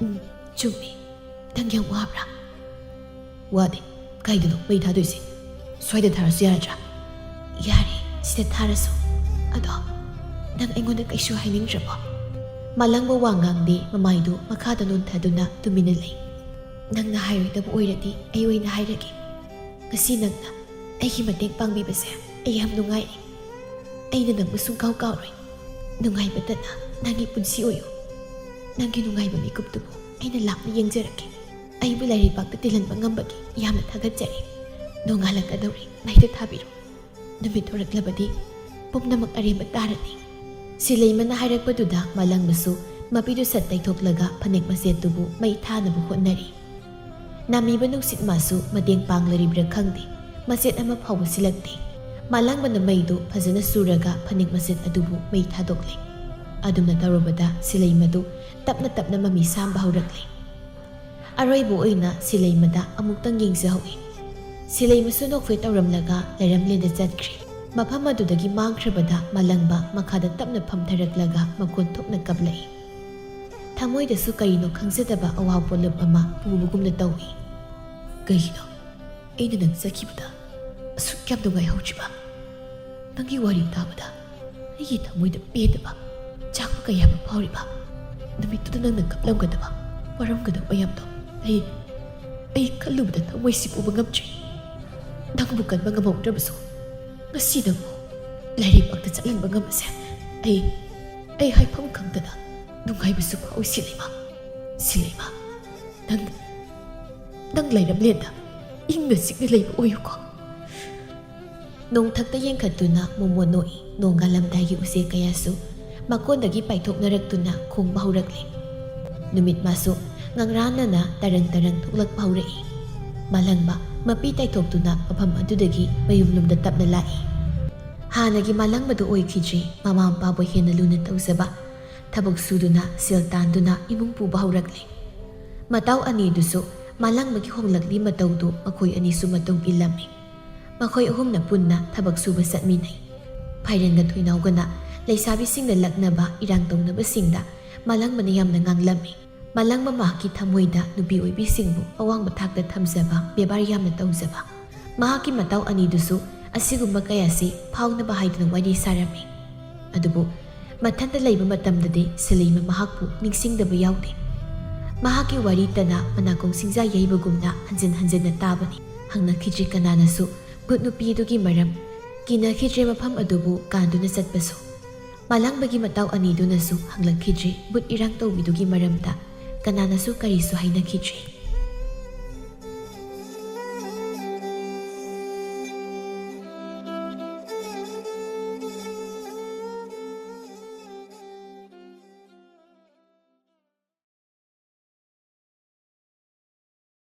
"ꯎꯝ, ꯆꯨꯝꯃꯤ꯫ ꯅꯪ ꯌꯥꯝ ꯋꯥꯕ꯭ꯔꯥ?" "ꯋꯥꯗꯦ꯫ ꯀꯥꯏꯗꯅꯣ ꯃꯩ ꯊꯥꯗꯣꯏꯁꯦ? ꯁ꯭ꯋꯥꯏꯗ ꯊꯥꯔꯁꯨ ꯌꯥꯔꯗ꯭ꯔꯥ?" "ꯌꯥꯔꯦ, ꯁꯤꯗ ꯊꯥꯔꯁꯨ꯫ ꯑꯗꯣ ꯅꯪ ꯑꯩꯉꯣꯟꯗ ꯀꯩꯁꯨ ꯍꯥꯏꯅꯤꯡꯗ꯭ꯔꯕꯣ?" ꯃꯥꯂꯪꯕ ꯋꯥ ꯉꯥꯡꯗꯦ, ꯃꯃꯥꯏꯗꯨ ꯃꯈꯥꯗ ꯅꯣꯟꯊꯗꯨꯅ ꯇꯨꯃꯤꯟꯅ ꯂꯩ꯫ "ꯅꯪꯅ ꯍꯥꯏꯔꯣꯏꯗꯕ ꯑꯣꯏꯔꯗꯤ ꯑꯩ ꯑꯣꯏꯅ ꯍꯥꯏꯔꯒꯦ꯫ ꯉꯁꯤ ꯅꯪꯅ ꯑꯩꯒꯤ ꯃꯇꯦꯡ ꯄꯥꯡꯕꯤꯕꯁꯦ ꯑꯩ ꯌꯥꯝ ꯅꯨꯡꯉꯥꯏꯔꯦ꯫ ꯑꯩꯅ ꯅꯪꯕꯨ ꯁꯨꯡꯀꯥꯎ ꯀꯥꯎꯔꯣꯏ꯫ ꯅꯨꯡꯉꯥꯏꯕꯇꯅ ꯅꯪꯒꯤ ꯄꯨꯟꯁꯤ ꯑꯣꯏꯌꯨ꯫ ꯅꯪꯒꯤ ꯅꯨꯡꯉꯥꯏꯕ ꯃꯤꯀꯨꯞꯇꯨꯕꯨ ꯑꯩꯅ ꯂꯥꯞꯅ ꯌꯦꯡꯖꯔꯛꯀꯦ꯫ ꯑꯩꯕꯨ ꯂꯥꯏꯔꯩꯄꯥꯛꯇ ꯇꯤꯜꯍꯟꯕ ꯉꯝꯕꯒꯤ ꯌꯥꯝꯅ ꯊꯥꯒꯠꯆꯔꯤ꯫ ꯅꯣꯡꯉꯥꯜꯂꯛꯀꯗꯧꯔꯦ, ꯃꯩꯗ ꯊꯥꯕꯤꯔꯣ꯫ ꯅꯨꯃꯤꯠ ꯊꯣꯔꯛꯂꯕꯗꯤ ꯄꯨꯝꯅꯃꯛ ꯑꯔꯦꯝꯕ ꯇꯥꯔꯅꯤ꯫" ꯁꯤꯂꯩꯃꯅ ꯍꯥꯏꯔꯛꯄꯗꯨꯗ ꯃꯥꯂꯪꯕꯁꯨ ꯃꯄꯤꯗꯨ ꯁꯠ ꯇꯩꯊꯣꯛꯂꯒ ꯐꯅꯦꯛ ꯃꯆꯦꯠꯇꯨꯕꯨ ꯃꯩ ꯊꯥꯅꯕ ꯍꯣꯠꯅꯔꯤ꯫ ꯅꯥꯃꯤꯕ ꯅꯨꯡꯁꯤꯠ ꯃꯥꯁꯨ ꯃꯇꯦꯡ ꯄꯥꯡꯂꯔꯤꯕ꯭ꯔꯥ ꯈꯪꯗꯦ, ꯃꯆꯦꯠ ꯑꯃ ꯐꯥꯎꯕ ꯁꯤꯜꯂꯛꯇꯦ꯫ ꯃꯥꯂꯪꯕꯅ ꯃꯩꯗꯨ ꯐꯖꯅ ꯁꯨꯔꯒ ꯐꯅꯦꯛ ꯃꯆꯦꯠ ꯑꯗꯨꯕꯨ ꯃꯩ ꯊꯥꯗꯣꯛꯂꯦ꯫ ꯑꯗꯨꯝꯅ ꯇꯧꯔꯕꯗ ꯁꯤꯂꯩꯃꯗꯨ ꯇꯞꯅ ꯇꯞꯅ ꯃꯃꯤ ꯁꯥꯝꯕ ꯍꯧꯔꯛꯂꯦ꯫ ꯑꯔꯣꯏꯕ ꯑꯣꯏꯅ ꯁꯤꯂꯩꯃꯗ ꯑꯃꯨꯛꯇꯪ ꯌꯦꯡꯖꯍꯧꯏ꯫ ꯁꯤꯂꯩꯃꯁꯨ ꯅꯣꯛꯐꯦꯠ ꯇꯧꯔꯝꯂꯒ ꯂꯩꯔꯝꯂꯦꯟꯗ ꯆꯠꯈ꯭ꯔꯦ꯫ ꯃꯐꯝ ꯑꯗꯨꯗꯒꯤ ꯃꯥꯡꯈ꯭ꯔꯕꯗ ꯃꯥꯂꯪꯕ ꯃꯈꯥꯗ ꯇꯞꯅ ꯐꯝꯊꯔꯛꯂꯒ ꯃꯈꯣꯟ ꯊꯣꯛꯅ ꯀꯞꯂꯛꯏ꯫ ꯊꯃꯣꯏꯗꯁꯨ ꯀꯔꯤꯅꯣ ꯈꯪꯖꯗꯕ ꯑꯋꯥ ꯄꯣꯠꯂꯨꯝ ꯑꯃ ꯄꯨꯕꯒꯨꯝꯅ ꯇꯧꯏ꯫ "ꯀꯩꯒꯤꯅꯣ ꯑꯩꯅ ꯅꯪ ꯆꯠꯈꯤꯕꯗ ꯑꯁꯨꯛ ꯌꯥꯝ ꯅꯨꯡꯉꯥꯏꯍꯧꯗ꯭ꯔꯤꯕ? ꯅꯪꯒꯤ ꯋꯥꯔꯤ ꯇꯥꯕꯗ ꯑꯩꯒꯤ ꯊꯃꯣꯏꯗ ꯄꯦꯟꯗꯕ, ꯆꯥꯛꯄ ꯀꯌꯥ ꯑꯃ ꯐꯥꯎꯔꯤꯕ? ꯅꯨꯃꯤꯠꯇꯨꯗ ꯅꯪꯅ ꯀꯞꯂꯝꯒꯗꯕ, ꯋꯥꯔꯝꯒꯗꯕ ꯃꯌꯥꯝꯗꯣ ꯑꯩ, ꯑꯩ ꯈꯜꯂꯨꯕꯗ ꯊꯃꯣꯏꯁꯤ ꯄꯨꯕ ꯉꯝꯗ꯭ꯔꯦ꯫ ꯅꯪꯕꯨ ꯀꯟꯕ ꯉꯝꯍꯧꯗ꯭ꯔꯕꯁꯨ ꯉꯁꯤ ꯅꯪꯕꯨ ꯂꯥꯏꯔꯩꯄꯥꯛꯇ ꯆꯠꯍꯟꯕ ꯉꯝꯕꯁꯦ ꯑꯩ, ꯑꯩ ꯍꯥꯏꯐꯝ ꯈꯪꯗꯅ ꯅꯨꯡꯉꯥꯏꯕꯁꯨ ꯐꯥꯎꯏ ꯁꯤꯂꯩꯃ꯫ ꯁꯤꯂꯩꯃ, ꯅꯪ, ꯅꯪ ꯂꯩꯔꯝꯂꯦꯟꯗ ꯏꯪꯅ ꯆꯤꯛꯅ ꯂꯩꯕ ꯑꯣꯏꯌꯨꯀꯣ꯫ ꯅꯣꯡꯊꯛꯇ ꯌꯦꯡꯈꯠꯇꯨꯅ ꯃꯣꯃꯣꯟ ꯅꯣꯛꯏ꯫ ꯅꯣꯡ ꯉꯥꯜꯂꯝꯗꯥꯏꯒꯤ ꯎꯆꯦꯛ ꯀꯌꯥꯁꯨ ꯃꯀꯣꯟꯗꯒꯤ ꯄꯥꯏꯊꯣꯛꯅꯔꯛꯇꯨꯅ ꯈꯣꯡꯕ ꯍꯧꯔꯛꯂꯦ꯫ ꯅꯨꯃꯤꯠ ꯃꯥꯁꯨ ꯉꯪꯔꯥꯟꯅꯅ ꯇꯔꯪ ꯇꯔꯪ ꯊꯣꯛꯂꯛꯄ ꯍꯧꯔꯛꯏ꯫ ꯃꯥꯂꯪꯕ ꯃꯄꯤ ꯇꯥꯏꯊꯣꯛꯇꯨꯅ ꯃꯐꯝ ꯑꯗꯨꯗꯒꯤ ꯃꯌꯨꯝꯂꯣꯝꯗ ꯇꯞꯅ ꯂꯥꯛꯏ꯫ ꯍꯥꯟꯅꯒꯤ ꯃꯥꯂꯪꯕꯗꯨ ꯑꯣꯏꯈꯤꯗ꯭ꯔꯤ꯫ ꯃꯃꯥ ꯃꯄꯥꯕꯨ ꯍꯦꯟꯅ ꯂꯨꯅ ꯇꯧꯖꯕ, ꯊꯕꯛ ꯁꯨꯗꯨꯅ ꯁꯦꯜ ꯇꯥꯟꯗꯨꯅ ꯏꯃꯨꯡ ꯄꯨꯕ ꯍꯧꯔꯛꯂꯦ꯫ ꯃꯇꯥꯎ ꯑꯅꯤꯗꯨꯁꯨ ꯃꯥꯂꯪꯕꯒꯤ ꯍꯣꯡꯂꯛꯂꯤ ꯃꯇꯧꯗꯨ ꯃꯈꯣꯏ ꯑꯅꯤꯁꯨ ꯃꯇꯨꯡ ꯏꯜꯂꯝꯃꯤ꯫ ꯃꯈꯣꯏ ꯑꯍꯨꯝꯅ ꯄꯨꯟꯅ ꯊꯕꯛ ꯁꯨꯕ ꯆꯠꯃꯤꯟꯅꯩ꯫ ꯐꯥꯏꯔꯦꯟꯒ ꯊꯣꯏꯅꯥꯎꯒꯅ ꯂꯩꯁꯥꯕꯤꯁꯤꯡꯅ ꯂꯛꯅꯕ ꯏꯔꯥꯡ ꯇꯧꯅꯕꯁꯤꯡꯗ ꯃꯥꯂꯪꯕꯅ ꯌꯥꯝꯅ ꯉꯥꯡꯂꯝꯃꯤ꯫ ꯃꯥꯂꯪꯕ ꯃꯍꯥꯛꯀꯤ ꯊꯃꯣꯏꯗ ꯅꯨꯄꯤ ꯑꯣꯏꯕꯤꯁꯤꯡꯕꯨ ꯑꯋꯥꯡꯕ ꯊꯥꯛꯇ ꯊꯝꯖꯕ, ꯕꯦꯕꯥꯔ ꯌꯥꯝꯅ ꯇꯧꯖꯕ꯫ ꯃꯍꯥꯛꯀꯤ ꯃꯇꯥꯎ ꯑꯅꯤꯗꯨꯁꯨ ꯑꯁꯤꯒꯨꯝꯕ ꯀꯌꯥꯁꯤ ꯐꯥꯎꯅꯕ ꯍꯥꯏꯗꯨꯅ ꯋꯥꯔꯤ ꯁꯥꯔꯝꯃꯤ꯫ ꯑꯗꯨꯕꯨ ꯃꯊꯟꯇ ꯂꯩꯕ ꯃꯇꯝꯗꯗꯤ ꯁꯤꯂꯩꯃ ꯃꯍꯥꯛꯄꯨ ꯅꯤꯡꯁꯤꯡꯗꯕ ꯌꯥꯎꯗꯦ꯫ ꯃꯍꯥꯛꯀꯤ ꯋꯥꯔꯤꯇꯅ ꯃꯅꯥꯀꯣꯡ ꯁꯤꯡꯖꯥ ꯌꯩꯕꯒꯨꯝꯅ ꯍꯟꯖꯤꯟ ꯍꯟꯖꯤꯟꯅ ꯇꯥꯕꯅꯤ꯫ ꯍꯪꯅꯈꯤꯗ꯭ꯔꯤ ꯀꯅꯥꯅꯁꯨ ꯚꯨꯠ ꯅꯨꯄꯤꯗꯨꯒꯤ ꯃꯔꯝ꯫ ꯀꯤꯅꯈꯤꯗ꯭ꯔꯦ ꯃꯐꯝ ꯑꯗꯨꯕꯨ ꯀꯥꯟꯗꯨꯅ ꯆꯠꯄꯁꯨ꯫ ꯃꯥꯂꯪꯕꯒꯤ ꯃꯇꯥꯎ ꯑꯅꯤꯗꯨꯅꯁꯨ ꯍꯪꯂꯛꯈꯤꯗ꯭ꯔꯤ ꯚꯨꯠ ꯏꯔꯥꯡ ꯇꯧꯕꯤꯗꯨꯒꯤ ꯃꯔꯝꯗ꯫ ꯀꯅꯥꯅꯁꯨ ꯀꯔꯤꯁꯨ ꯍꯥꯏꯅꯈꯤꯗ꯭ꯔꯤ꯫